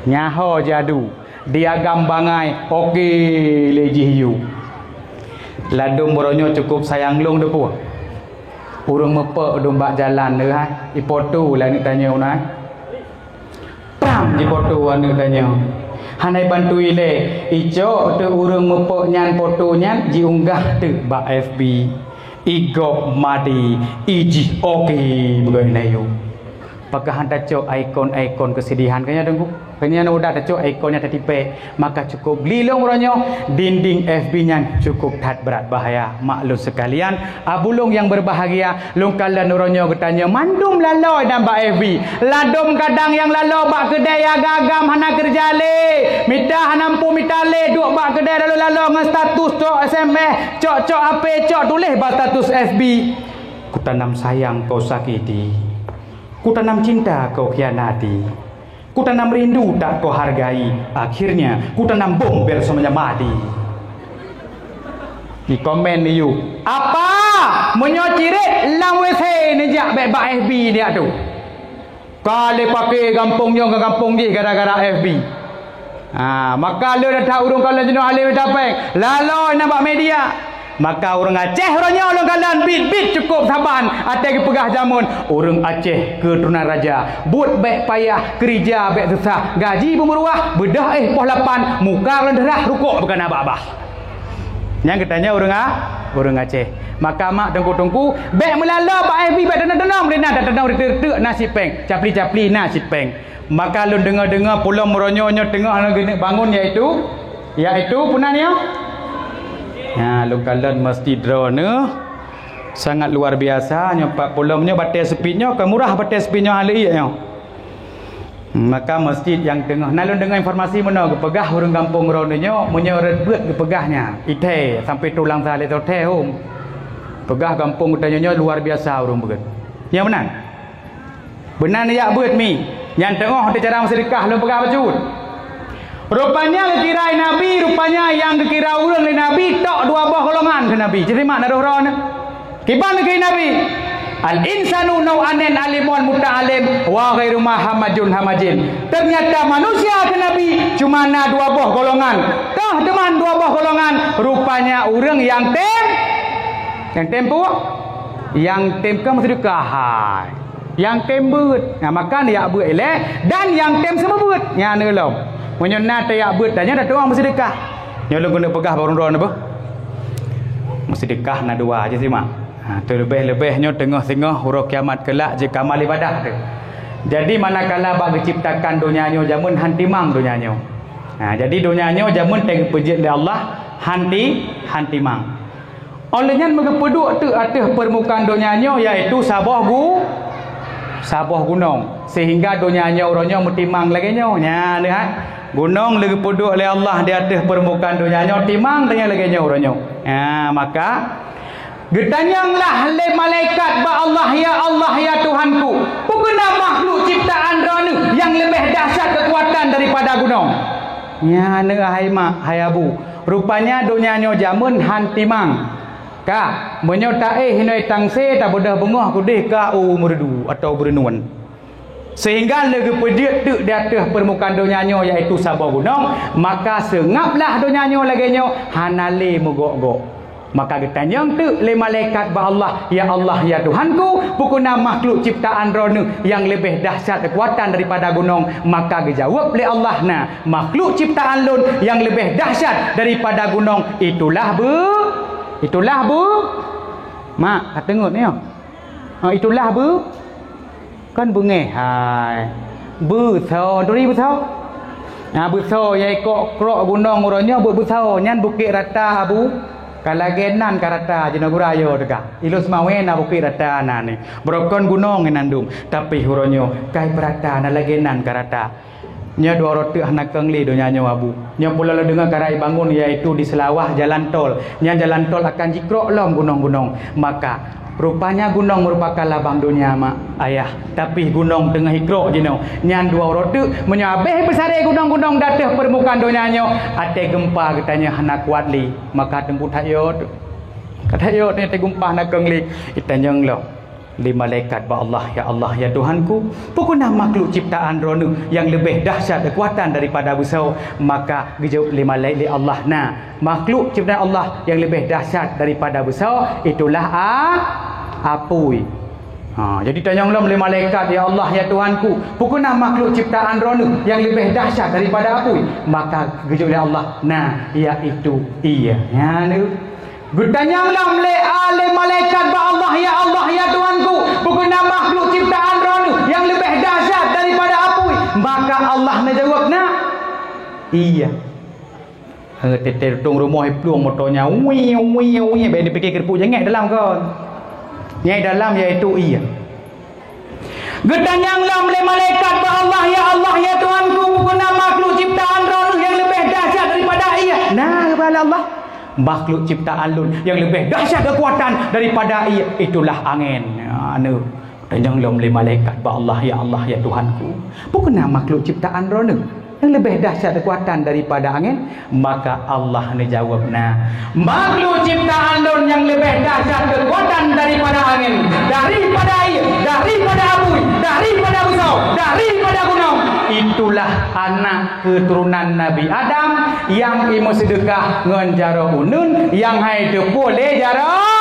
Nyan ho jiadu, diagam bangai, oke lé jih yue. Ladôm uroe nyoe cukup sayang lôn teupeue. Ureuëng meupok dum bak jalan neuh hai, ipoto lé aneuk tanyoe na. Pram jipoto aneuk tanyoe. Hana ibantu ilée, icok teuk ureuëng meupok nyan poto nyan jiunggah teuk bak F B. Igob madi, ijih oke beugét na yue. Pakon han tacok ikon-ikon keusedihan keu nyan, Teungku? Keu nyan udah tacok ikon nyang tatipék, maka cukup glilong uroe nyoe, dinding F B nyan cukup that brat bahaya. Mak lôn seukalian, abulong nyang berbahagia, lôn kalon uroe nyoe geutanyoe mandum lalôi dan bak F B. Ladôm kadang nyang laloe bak keudée ya agam hana keureuja lé, mita hana mampu mita lé, duek bak keudée laloe-laloe ngon status cok S M S, cok-cok H P, cok tuléh bak status F B. Kutanam sayang kau sakiti, kutanam cinta kau khianati, kutanam rindu tak kau hargai, akhirnya kutanam bom biar semuanya mati. Di komen di you, apa? Meunyoe cirit lam W C neujak bék bak F B dia tu. Ka lé paké gampông nyoe ngon gampông jih gara-gara F B. Ha, maka lé that ureuëng kalon jinoe alim tapeng, lalôi na bak media. Maka ureuëng Aceh uroe nyoe lôn kalon bit-bit cukup saban até geupeugah jameun ureuëng Aceh keuturonan raja. Buet bék payah, keurija bék susah, gaji beumeuruah, beudôh éh poh lapan, muka lôn deurah, rukok beukana babah. Nyang geutanyoe ureuëng a, ureuëng Aceh. Maka mak teungku-teungku, bék meulaloe bak F B, bék teunoe-teunoe, meudeh na teunoe reuteuek-reuteuek na cit péng, capli-capli na cit péng. Maka lôn deungoe-deungoe pulom uroe nyoe nyoe teungoh lôn geuneuk bangun, yaitu, yaitu peue nan nyoe? Nyan lôn kalon masjid droeneuh sangat luar biasa nyoe, pat pulom nyoe batée seupiet nyoe ka murah, batée seupiet nyoe hana leuiek nyoe. Maka masjid nyang teungoh, na lôn deungoe informasi meunoe geupeugah ureuëng gampông droeneuh nyoe, meunyoe rot beuet geupeugah nyan, ithée sampoe tulang saleh toh thée hom. Peugah gampông geutanyoe nyoe luar biasa ureuëng beuet. Nyang meunan. Beuna neujak beuet mi, nyang teungoh teucara meuseudeukah lôn peugah bacut. Rupanya geukira Nabi, rupanya nyang geukira ureuëng lé Nabi tok dua boh golongan keu Nabi. Jadi mak na roh droeneuh. Kiban keu Nabi, "Al-insanu nau'anin alimun muta'alim wa ghairu mahamajun hamajin." Ternyata manusia keu Nabi cuma na dua boh golongan. Toh teuma dua boh golongan, rupanya ureuëng nyang tem, nyang tem peue? Nyang tem ka meuseudeukah hai. Nyang tem beuet, nah, maka neujak beuet ilée dan nyang tem seumeubeuet nyan neulom. Meunyoe na teuyak beuet dan nyan tatuang meuseudeukah. Nyoe lôn keuneuk peugah bak ureuëng droeneuh beuh. Meuseudeukah na dua, jih simak. Ha, teuleubeh-leubeh nyoe teungoh singoh uroe kiamat keulak jeuet keu amal ibadah teuh. Jadi, manakala bak geuciptakan donya nyoe jameun han timang donya nyoe. Ha, jadi donya nyoe jameun teuh geupeujeuet lé Allah han ti-, han timang. Óh lheueh nyan meugeupeuduek teuk ateueh peurmukaan donya nyoe, yaitu saboh gu-, saboh gunong, sehingga donya nyoe uroe nyoe meutimang lagée nyoe. Nyan, lihat, gunong lé geupeuduek lé Allah di ateueh peurmukaan donya nyoe, timang tanyoe lagée nyoe uroe nyoe. Ha, maka geutanyong lah lé malaikat bak Allah, "Ya Allah, ya Tuhanku, peu keuh na makhluk ciptaan Droeneuh nyang leubeh dahsyat keukuatan daripada gunong?" Nyan, hai mak, hai abu, rupanya donya nyoe jameun han timang. Ka, meunyoe taéh inoe tangse, tabeudôh beungoh keudeh ka u Meureudu atawa Beureunuen. Sehingga lé geupeujeuet teuk di ateueh peurmukaan donya nyoe, yaitu saboh gunong, maka seungab lah donya nyoe lagée nyoe hana lé meugok-gok. Maka geutanyong teuk lé malaikat bak Allah, "Ya Allah, ya Tuhanku, peu keuh na makhluk ciptaan Droeneuh nyang leubeh dahsyat keukuatan daripada gunong?" Maka geujaweueb lé Allah, "Na, makhluk ciptaan Lôn nyang leubeh dahsyat daripada gunong, itulah beu-, itulah beu-," mak, ka teungeut nyoe. Ha, itulah beu-, Kon beungéh hai. Beusoe, turi beusoe. Nah, beusoe nyang ikok krok gunong uroe nyoe beu-, beusoe, nyan Bukét Rata, Abu. Ka lagée nan ka rata jinoe gura yo teuka. Ilôn Seumawé na Bukét Rata na ni. Barokon gunong inan dum, tapi uroe nyoe kai peurata na lagée nan ka rata. Nyoe dua uroe teuk hana keueng lé donya nyoe, Abu. Nyoe pulo lôn deungoe ka raya bangun, yaitu di Seulawah jalan tol. Nyan jalan tol akan jikrok lom gunong-gunong. Maka, rupanya gunong meurupakan labang donya, mak, ayah. Tapi gunong teungoh ikrok jinoe. Nyan dua uroe teuk, meunyoe habéh beusaré gunong-gunong di ateueh peurmukaan donya nyoe, até geumpa geutanyoe hana kuat lé. Maka teungku that yo teuk. Ka that yo teuk até geumpa hana keueng lé. Itanyong lom lé malaikat bak Allah, "Ya Allah, ya Tuhanku, peu keuh na makhluk ciptaan Droeneuh nyang leubeh dahsyat keukuatan daripada beusoe?" Maka geujaweueb lé malaikat lé Allah, "Na, makhluk ciptaan Allah nyang leubeh dahsyat daripada beusoe itulah a-, apui." Ha, jadi tanyong lom lé malaikat, "Ya Allah, ya Tuhanku, peu keuh na makhluk ciptaan Droeneuh nyang leubeh dahsyat daripada apui?" Maka geujaweueb lé Allah, "Na, yaitu ié." Nyan. Geutanyong lom lé, a, lé malaikat bak Allah, "Ya Allah, ya Tuhanku, peu keuh na makhluk ciptaan Droeneuh nyang leubeh dahsyat daripada apui?" Maka Allah neujaweueb, "Na, ié." Eh, teuntée tutong rumoh iplueng moto nyan, wii, wii, wii, bék neupike keureupuk jangét dalam kon. Nyang dalam yaitu ié. Geutanyong lom lé malaikat bak Allah, "Ya Allah, ya Tuhanku, peu keuh na makhluk ciptaan Droeneuh nyang leubeh dahsyat daripada ié?" "Na," geubala Allah, "makhluk ciptaan Lôn nyang leubeh dahsyat keukuatan daripada ié itulah angén." Nyan. Tanyong lom lé malaikat bak Allah, "Ya Allah, ya Tuhanku, peu keuh na makhluk ciptaan Droeneuh nyang leubeh dahsyat keukuatan daripada angén?" Maka Allah neujaweueb, "Na, makhluk ciptaan Lôn nyang leubeh dahsyat keukuatan daripada angén, daripada ié, daripada apui, daripada beusoe, daripada gunong, itulah anak keuturonan Nabi Adam nyang imeuseudeukah ngon jaroe uneuen nyang hai teupue lé jaroe."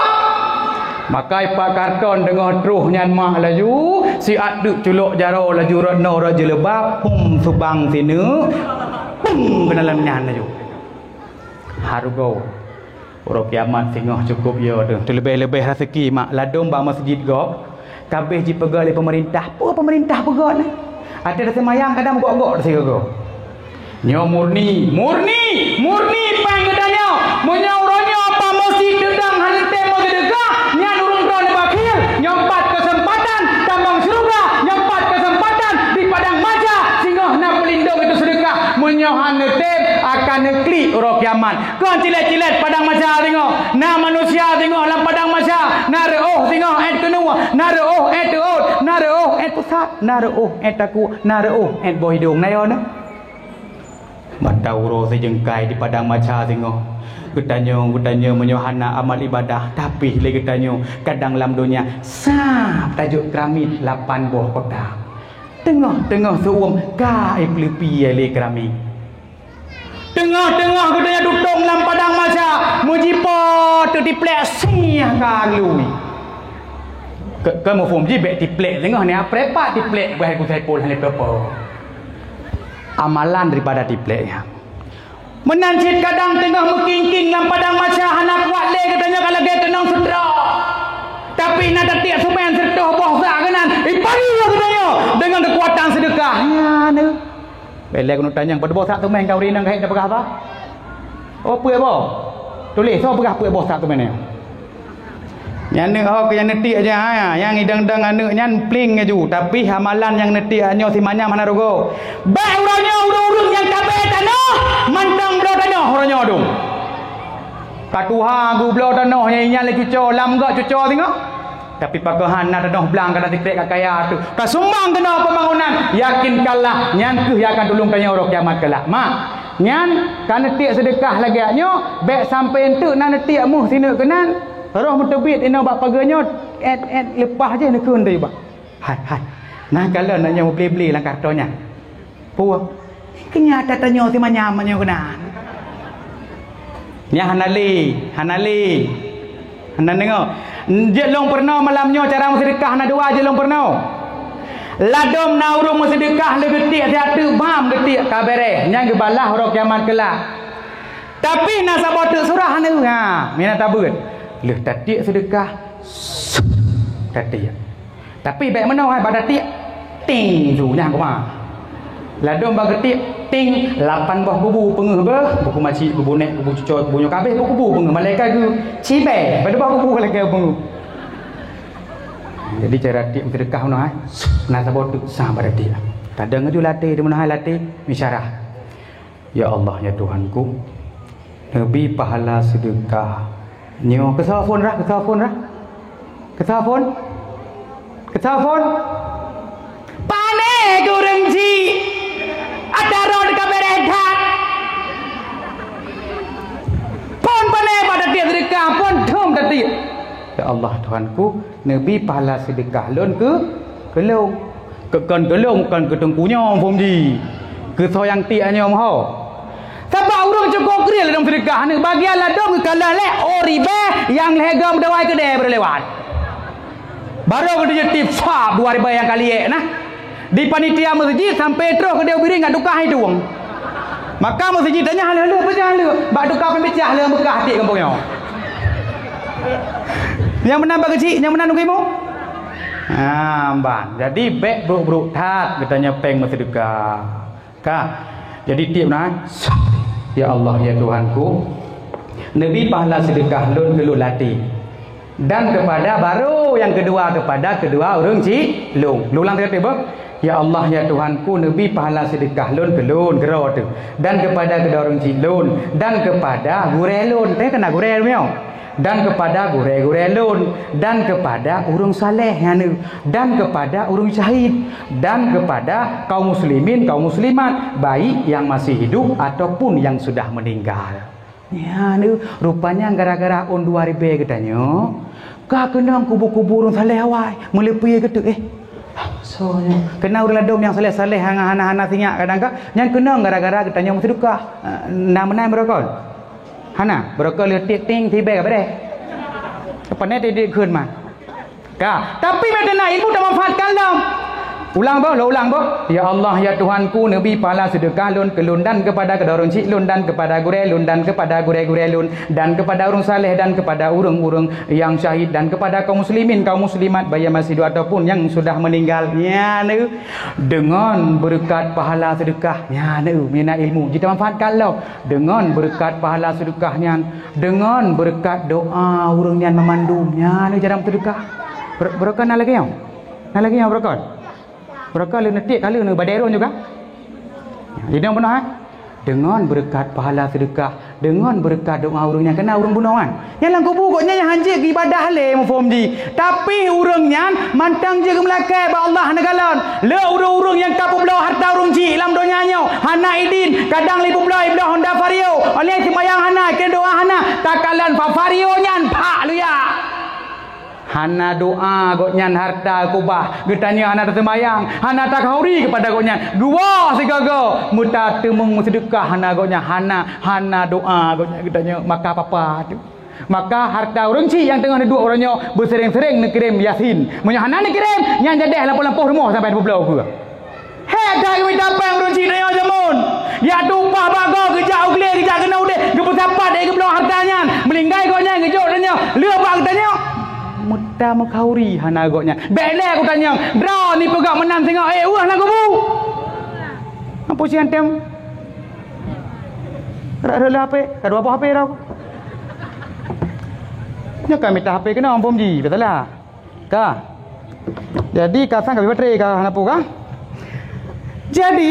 Maka ipak karton teungoh troh nyan mak laju, siat teuk culok jaroe laju rot noe rot jeuleubab, pum, subang sineuk, pum, keunan lam nyan laju. Hareuga. Uroe kiamat singoh cukôp yo teuh. Teuleubeh-leubeh raseuki mak ladôm bak meuseujid gob, ka abéh jipeugah lé peumeurintah. Peue peumeurintah peugah nyan? Até taseumayang kadang meugok-gok tasigoe. Nyoe murni, murni, murni péng geutanyoe. Meunyoe uroe nyoe bak meuseujid teudong hana tém meuseudeukah, nyan ureuëng droe bakhil. Nyoe pat keuseumpatan tamong syeuruga, nyoe pat keuseumpatan di padang mahsyar singoh na peulindong itu seudeukah. Meunyoe hana tém, akan neuklik uroe kiamat. Kon cilet-cilet padang mahsyar singoh. Na manusia singoh lam padang mahsyar. Na reuôh singoh ét keunoe, na reuôh ét teuôt, na reuôh ét pusat, na reuôh ét takue, na reuôh ét boh idông. Na yo na? Mata uroe sijeungkai di padang mahsyar singoh. Geutanyoe, geutanyoe meunyoe hana amal ibadah, tapi lé geutanyoe kadang lam donya sab tajok keramik lapan boh kota. Teungoh-teungoh seuuem ka ipeuleupi lé keramik. Teungoh-teungoh geutanyoe tutong lam padang mahsyar, meujipo teuh tiplek siah ka lui. Ke, ke muphom jih bék tiplek teungoh ni, prepat tiplek bah Gus Saipul hana peue-peue. Amalan daripada tiplek nyan. Meunan cit kadang teungoh meuking-king lam padang mahsyar hana kuat lé geutanyoe ka lagée keunong seutrok. Tapi na tatiek seumén sireutôh boh sa keunan, ipajoh geutanyoe deungon Nyan. Bèk lé keuneuk tanyong, padub boh that teumèh ka ureueng inong ka hèk tapeugah haba? Oh, peuet boh. Tuléh, soe peugah peuet boh that teumèh nyoe? Nyan aneuk ho keu nyang neutiek aja, ha, nyang idong-dong aneuk nyan pling laju, tapi amalan nyang neutiek nyoe si manyam hana rugoe. Bèk uroe nyoe ureueng-ureueng nyang ka bèe tanoh, mantong bloe tanoh uroe nyoe dong. Ka tuha geubloe tanoh nyan, nyan lé cuco, lam gok cuco singoh. Tapi pakon hana tanoh blang ka na sikrek ka kaya tu. Ka sumbang keunoe pembangunan, yakinkanlah, nyan kheueh nyang akan tulông tanyoe uroe kiamat kelak. Mak, nyan ka neutiek seudeukah lagèe nyoe, bèk sampai enteuk na neutiek meuh sineuk keunan. Roh meuteubiet inoe bak pageue nyoe, èt-èt leupah jih neukheun teuh bak. Hai, hai. Nah, kalon nyoe meubli-bli lam karton nyan. Peue? Keu nyan ata tanyoe si manyam nyoe keunan. Nyan hana lé, hana lé. Hana deungö. Jeuet lôn peurunoe malam nyoe cara meuseudeukah na dua jeuet lôn peurunoe. Ladôm na ureueng meuseudeukah lé geutiek siat teuk bam geutiek ka bèrèh, nyan geubalah uroe kiamat kelak. Tapi na saboh teuk surah hana, ha, mina tabeuet. Lheueh tatiek seudeukah, tatiek. Tapi bèk meunoe hai bak tatiek, ting su nyang kuma. Ladôm bak geutiek, ting lapan boh kubu peungeuh beuh, buku maci, kubu nèk, kubu cuco, kubu nyoe kabeh boh kubu peungeuh malaikat geuh cibèe, padub boh kubu malaikat peungeuh. Jadi cara tiek meuseudeukah meunoe hai, na saboh teuk sa bak tatiek. Tadong laju latèe di meunoe hai latèe misyarah. Ya Allah, ya Tuhanku, neubi pahala seudeukah nyoe. Keusoe phon rah, keusoe phon rah? Keusoe phon? Keusoe phon? Pané keu ureueng jih? Ata rot ka bèrèh that. Phon pané bak tatiek seudeukah, phon thom tatiek. Ya Allah, Tuhanku, neubi pahala seudeukah lôn keu, keu lôn. Keu, kon keu lôn, kon keu teungku nyoe phom jih. Keu soe nyang tiek nyoe meuho. Sabab ureueng cukôp kriet ladôm seudeukah, aneuk bagian ladôm geukalon lé, oh, ribèe nyang lhèe goe meudawai keudè beureulewan. Barô geutanyoe tiep sab dua ribèe nyang ka liek na. Di panitia meuseujid sampoe troh keudè u Bireuen ngat tukah hidung. Maka meuseujid tanyong, "Haleue, haleue, peue haleue?" "Bak tukang pembicah haleue beukah tiek gampông nyoe." Nyang meunan bak keuchik, nyang meunan ureueng imeum. Ha, ban. Jadi, bèk brôk-brôk that geutanyoe pèng meuseudeukah. Ka. Jadi, tiep na, "Ya Allah, ya Tuhanku, neubi pahala seudeukah lôn keu lôn latèe." Dan keupada baru nyang keudua, keupada keudua ureueng chik lôn. Lôn ulang sigoe teuk beuh. Ya Allah, ya Tuhanku, neubi pahala seudeukah lôn keu lôn, keudroe teuh. Dan keupada keudroe ureueng chik lôn, dan keupada gurèe lôn. Teuh keunan gurèe lôn nyoe. Dan keupada gurèe-gurèe lôn, dan keupada ureueng saleh nyan, dan keupada ureueng syahid, dan keupada kaum muslimin, kaum muslimat, baik yang masih hidup ataupun yang sudah meninggal. Nyan, rupanya gara-gara ôn dua ribèe geutanyoe, ka keunong kubu-kubu ureueng saleh awai, meuleupie geuteuk, eh. Soe nyoe? Keunan ureueng ladôm nyang saleh-saleh hana, hana, hana sinyak kadang ka, nyan keunong gara-gara geutanyoe meuseudeukah. Eh, na meunan beurokon? Hana, beurokon lheueh tiek ting, sibèe ka bèrèh. Pane tiek-tiek kheun mah. Ka, tapi meunyoe na ilmu tamanfaatkan lom. Ulang boh, lôn ulang boh. Ya Allah, ya Tuhanku, neubi pahala seudeukah lôn keu lôn dan keupada keudroe ureueng chik lôn dan keupada gurèe lôn dan keupada gurèe-gurèe lôn dan keupada ureueng saleh dan keupada ureueng-ureueng nyang syahid dan keupada kaum muslimin, kaum muslimat, baik yang masih hidup ataupun yang sudah meninggal. Nyan, deungon beureukat pahala seudeukah. Nyan, meunyoe na ilmu, jitamanfaatkan lom. Deungon beureukat pahala seudeukah nyan, deungon beureukat doa ureueng nyan meumandum, nyan cara meuseudeukah. Ber-, beureukat na lagèe nyoe? Na lagèe nyoe beureukat? Beureukat lheueh neutiek ka lheueh neubadèe rôn juga. Idong bunoe, ha? Deungon beureukat pahala seudeukah, deungon beureukat doa ureueng nyan keunan ureueng bunoe nyan. Nyang lam kubu gobnyan nyang hanjeuet geuibadah lé muphom jih. Tapi ureueng nyan mantong jeuet geumeulakèe bak Allah neukalon. Le ureueng-ureueng nyang ka peubloe hareuta ureueng chik lam donya nyoe, hana idin, kadang lé peubloe, peubloe Honda Vario, óh lheueh seumayang hana, keu doa hana, takalon bak Vario nyan, phak luya. Hana doa gobnyan hareuta keubah, geutanyoe hana taseumayang, hana takhauri keupada gobnyan, geuwoe sigoe-goe, meutateumeung meuseudeukah hana gobnyan, hana, hana doa gobnyan geutanyoe, maka papa tu. Maka hareuta ureueng chik nyang teungoh neuduek uroe nyoe beuseuréng-seuréng neukirém Yasin. Meunyoe hana neukirém, nyan jadeh lampôh-lampôh rumoh sampai neupubloe ukeue. Hék that geumita péng ureueng chik tanyoe jameun. Geujak tumpah bak goe, geujak u glé, geujak keunoe udeh, geupeusapat lé geubloe hareuta nyan. Meuninggai gobnyan geujok tanyoe, le bak geutanyoe. Meuta meukhauri hana gobnyan. Bèk lé kutanyong, droeneuh peugah meunan singoh, eh, weueh lam kubu. Peue sian tem? Rak rhot lé H P, ka dua boh H P dah. Nyoe ka mita H P keunoe, phon jih, beutôi lah. Ka. Jadi, ka sang ka baterai ka hana peue ka. Jadi,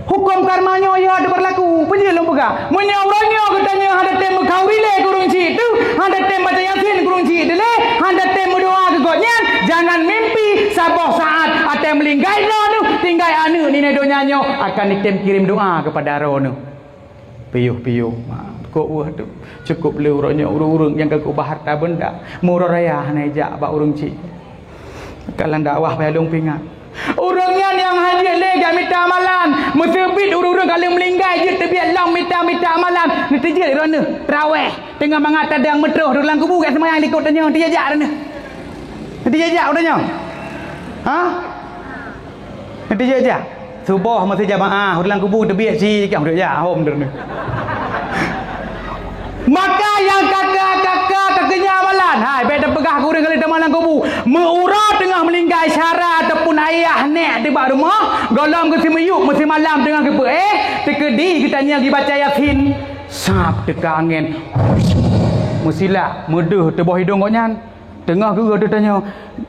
huköm karma nyoe ya teubeurlaku. Peue jeuet lôn peugah? Meunyoe uroe nyoe geutanyoe hana tem meukauri lé keu ureuëng chik teuh, hana tem baca Yasin keu ureuëng chik teuh lé, hana tem meudoa keu gobnyan, jangan mimpi saboh saát até meulinggai droeneuh, tinggai aneuëk nibak donya nyoe akan item kirim doa keupada droeneuh. Piôh-piôh, ma, kok weueh tu. Cukup le uroe nyoe ureuëng-ureuëng nyang ka geuubah harta beunda, meuuroe raya hana ijak bak ureuëng chik. Kalon dakwah payah lôn pingat. Ureuëng nyan nyang hana jeuet lé jak mita amalan, meuseubiet ureuëng-ureuëng ka lheueh meulinggai jeuet teubiet lom mita-mita amalan, neuteubiet droeneuh teurawéh, teungoh mangat tadang meutroh lam kubu gét seumayang likot tanyoe, neuteubiet jak droeneuh. Neuteubiet jak droeneuh. Ha? Neuteubiet jak. Suboh meusi jamaah, ureuëng lam kubu teubiet si kah ureuëng jak hom droeneuh. Maka nyang kaka-kaka ka keunyan amalan, hai, bék tapeugah keu ureuëng kali teuma lam kubu. Meu-uroe teungoh meulinggai syara ataupun ayah nèk tibak rumoh, gohlom geuseumiyueb meusimalam teungoh geupeuéh, teukeudi geutanyoe jibaca Yasin. Sab teuka angén. Meusilak, meudeuh teuboh idong gobnyan. Teungoh geutanyoe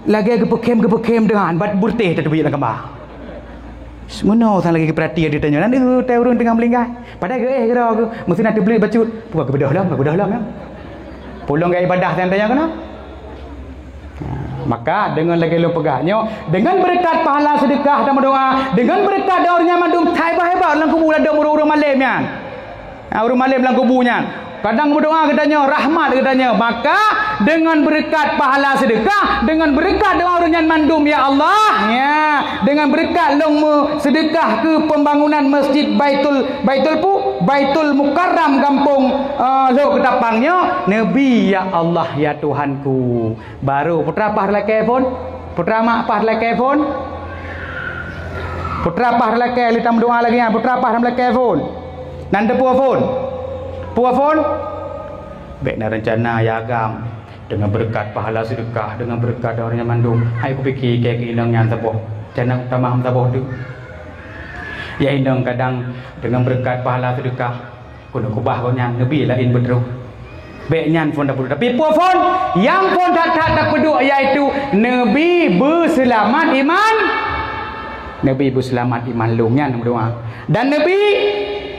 lagée geupeukhém-geupeukhém deungon bat beureutéh tateubiet lam kamba. Meunoe sang lagée geupeurati di tanyoe, nan deuh teu ureuëng teungoh meulinggai. Padahai geuéh keudroe geuh, meusti na teubleuet bacut. Peue geubeudôh lom, geubeudôh lom nyan. Peulom gaya ibadah dan tanyoe keunoe. Maka deungon lagée lôn peugah nyoe, deungon beureukat pahala seudeukah dan meudoa, deungon beureukat doa ureuëng nyan mandum that hebat-hebat lam kubu ladom ureuëng-ureuëng malém nyan. Ha, ureuëng malém lam kubu nyan. Kadang meudoa geutanyoe, rahmat geutanyoe. Maka, deungon beureukat pahala seudeukah, deungon beureukat doa ureuëng nyan mandum, ya Allah, ya, deungon beureukat lôn meuseudeukah keu peumbangunan Masjid Baitul, Baitul pu, Baitul Mukarram gampông, eh, Lhok Keutapang nyoe, Nabi, ya Allah, ya Tuhanku. Barô, putra paih lakée phon? Putra mak paih lakée phon? Putra paih lakée lé tameudoa lagée nyan, putra paih lakée phon? Nan teupeue phon? Peue phon? Bék na reuncana ya agam, deungon beureukat pahala seudeukah, deungon beureukat doa ureuëng nyan mandum. Hai kupike keu inong nyan saboh, cana tamah saboh teuk. Ya inong kadang deungon beureukat pahala seudeukah, keuneuk keubah gobnyan, neubi laén beutroh. Bék nyan phon tapeuduek. Tapi peue phon? Nyang phon that-that tapeuduek, yaitu neubi beuseulamat iman. Neubi beuseulamat iman lôn, nyan meudoa. Dan neubi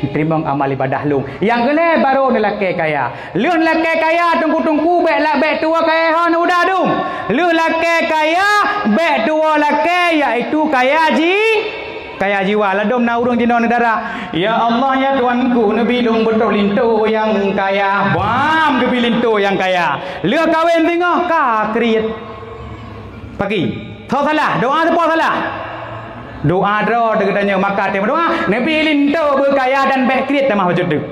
teurimong amal ibadah lôn. Nyang keulhée barô neulakée kaya. Lheueh neulakée kaya teungku-teungku bék la-, bék tuwoe kaya ho neuudah dum. Lheueh lakée kaya bék tuwoe lakée, yaitu kaya ji Kaya jiwa, ladôm na ureuëng jinoe neudara, "Ya Allah, ya Tuhanku, neubi lôn beutroh linto nyang kaya." Bam, geubi linto nyang kaya. Lheueh kawén singoh ka kriet. Pagi. Soe salah? Doa sapeue salah? Doa droe teuh geutanyoe, maka teuh meudoa, neubi linto beukaya dan bék kriet tamah bacut teuk.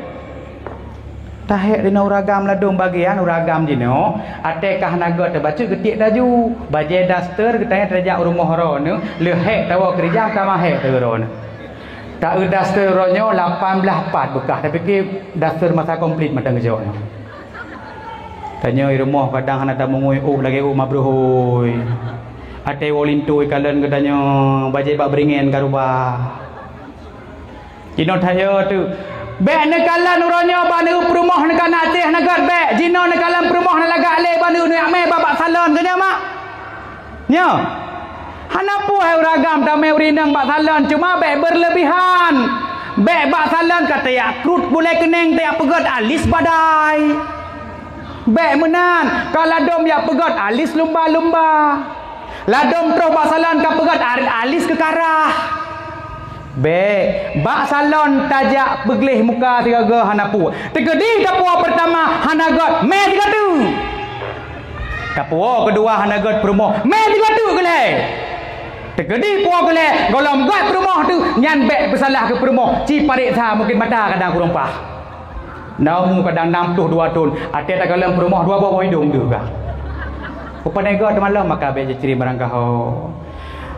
Tahék dinoe ureuëng agam ladôm bagian ureuëng agam jinoe, até ka hana göt teubacut geutiek laju. Bajée daster geutanyoe tajak u rumoh droeneuh, lheueh hék tawoe keurija ka mahé teuh droeneuh. Ta-eu daster uroe nyoe lapan blaih pat beukah, tapike daster masa komplit mantong geujok nyoe. Tanyoe i rumoh kadang hana tameungui ôk lagée ôk mabruhôi. Até woe linto ikalon geutanyoe bajée bak beuringén ka rubah. Jinoe that yo teuh. Bék neukalon uroe nyoe bak neueu peurumoh neuka na até hana göt bék. Jinoe neukalon peurumoh na lagak lé bak neueu neujak mé bak, bak salon, keu nyoe mak? Nyoe. Hana peue hai ureuëng agam tamé ureuëng inong bak salon, cuma bék beureulebihan. Bék bak salon ka tajak krut bulée keuneng, tajak peugöt alis badai. Bék meunan, ka ladôm jak peugöt alis lumba-lumba. Ladôm troh bak salon ka peugöt ar-, alis keukarah. Bék, bak salon tajak peugleh muka sigoe-goe hana peue. Teukeudi tapuwoe peurtama hana göt, mé sigoe teuk. Tapuwoe keudua hana göt peurumoh, mé sigoe teuk keu lhée. Teukeudi puwoe keu lhée, gohlom göt peurumoh teuk, nyan bék peusalah keu peurumoh, ci pareksa mungken mata kadang kureueng paih. Na umu kadang nam ploh dua thon, até takalon peurumoh dua boh idong teuh ka. Rupajih göt teumalom maka bék jicri barangkaho.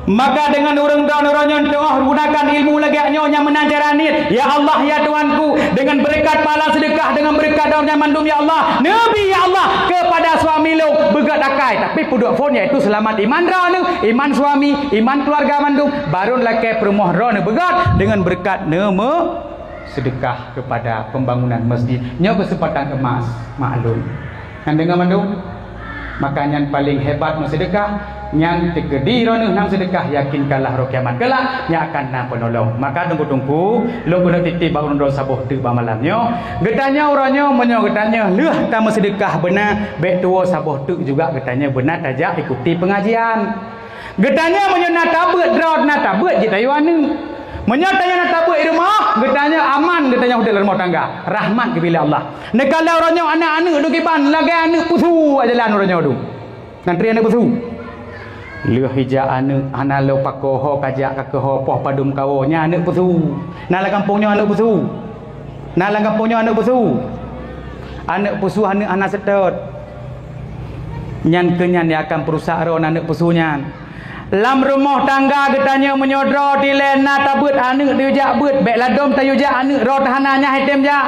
Maka deungon ureuëng droeneuh nyoe teuoh gunakan ilmu lagée nyoe nyang meunan cara niet, "Ya Allah, ya Tuhanku, deungon beureukat pahala seudeukah, deungon beureukat droeneuh nyan mandum, ya Allah, neubi, ya Allah, keupada suami lôn beugét akai." Tapi peuduek phon, yaitu seulamat iman droeneuh, iman suami, iman keuluwarga mandum, barô lakée peurumoh droeneuh beugét deungon beureukat neumeu- seudeukah keupada peumbangunan masjid. Nyoe keuseumpatan eumas, mak lôn. Nyan deungoe mandum? Maka nyan paleng hebat meuseudeukah, nyan teukeudi droeneuh na meuseudeukah, yakinkanlah uroe kiamat kelak nyan akan na peunolong. Maka teungku-teungku, lôn keuneuk titip bak ureuëng droe saboh teuk bak malam nyoe. Geutanyoe uroe nyoe, meunyoe geutanyoe lheueh tameuseudeukah beuna, bék tuwoe saboh teuk juga geutanyoe beuna tajak ikuti peungajian. Geutanyoe meunyoe na tabeuet droe, na tabeuet jitayue aneuëk. Meunyoe tanyoe na tabeuet i rumoh, geutanyoe aman, geutanyoe udeb lam rumoh tangga. Rahmat geubri lé Allah. Neukalon uroe nyoe aneuëk-aneuëk dum kiban lagée aneuëk pusu bak jalan uroe nyoe dum. Nyan treb aneuëk pusu. Lheueh ijak aneuëk hana lôn pakoe ho kajak ka keuho poh padum kawoe, nyan aneuëk pusu. Na lam gampông nyoe aneuëk pusu. Na lam gampông nyoe aneuëk pusu. Aneuëk pusu aneuëk hana seutôt. Nyan keuh nyan nyang akan peurusak droe aneuëk pusu nyan. Lam rumoh tangga geutanyoe meunyoe droe dilée na tabeuet aneuëk tayue jak beuet, bék ladom tayue jak aneuëk droe teuhana nyang item jak.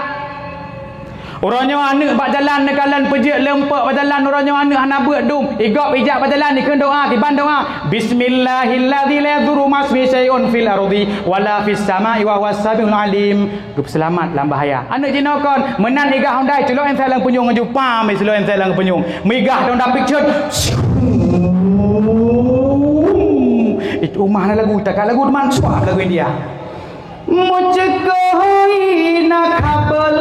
Uroe nyoe aneuëk bak jalan neukalon peujeuet leumpok bak jalan, uroe nyoe aneuëk hana beuet dum. Igob ijak bak jalan ikheun doá, kiban doá. Bismillahilladzi la yadurru ma'asmihi syai'un fil ardi wala fis sama'i wa huwas samiul alim. Geupeuseulamat lam bahaya. Aneuëk jinoe kon, meunan igah undai, culok insek lam peunyueng ngon jupam, culok insek lam peunyueng. Meugah daun dapik cot. Itu umah na lagu, takat lagu teuma suap lagu India. Meuceukohi na kabel.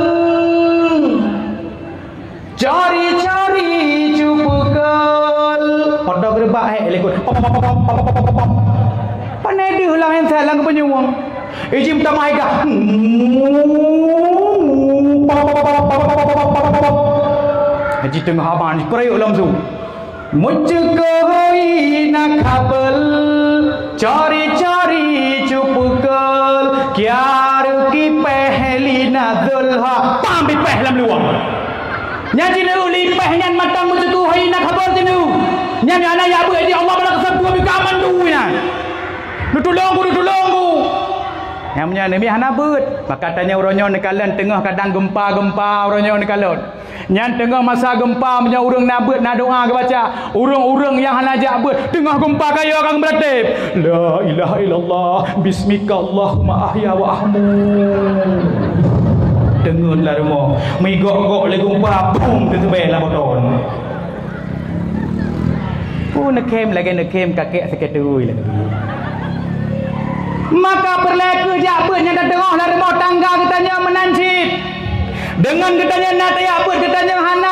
Cari-cari cupeukeul. Oto geureubak hek likot. Pop, pop, pop. Pane deuh lam insek lam geupeunyueng. Ijim tamah iga. Pop, pop, pop. Haji teungoh aban, peurayok lam su. Meuceukohi na kabel, cari-cari cupeukeul, kiaru kipeh lina Zulha, pam pipeh lam luwang. Nyan jineuk lipeh nyan mantong meuceukohi na kabel jineuk. Nyan hana ya beuet di Allah bala keusab dua bika mandu nyan. Nutulông ku, nutulông ku. Nyan meunyan neumi hana beuet. Maka tanyoe uroe nyoe neukalon teungoh kadang gempa-gempa uroe nyoe neukalon. Nyan teungoh masa gempa, meunyoe ureuëng na beuet na doá geubaca. Ureuëng-ureuëng nyang hana jak beuet, teungoh gempa kayoe ka geumeuratéb. La ilaha illallah, bismika Allahumma ahya wa ahmud. Teungeut lam rumoh, meugok-gok lé gempa, bum, teuteubée lam botol. Peue neukhém lagée neukhém kakek sakét teui lagée. Maka peureulée keuh jak beuet nyang tateungoh lam rumoh tangga geutanyoe meunan cit. Deungon geutanyoe na tajak beuet, geutanyoe hana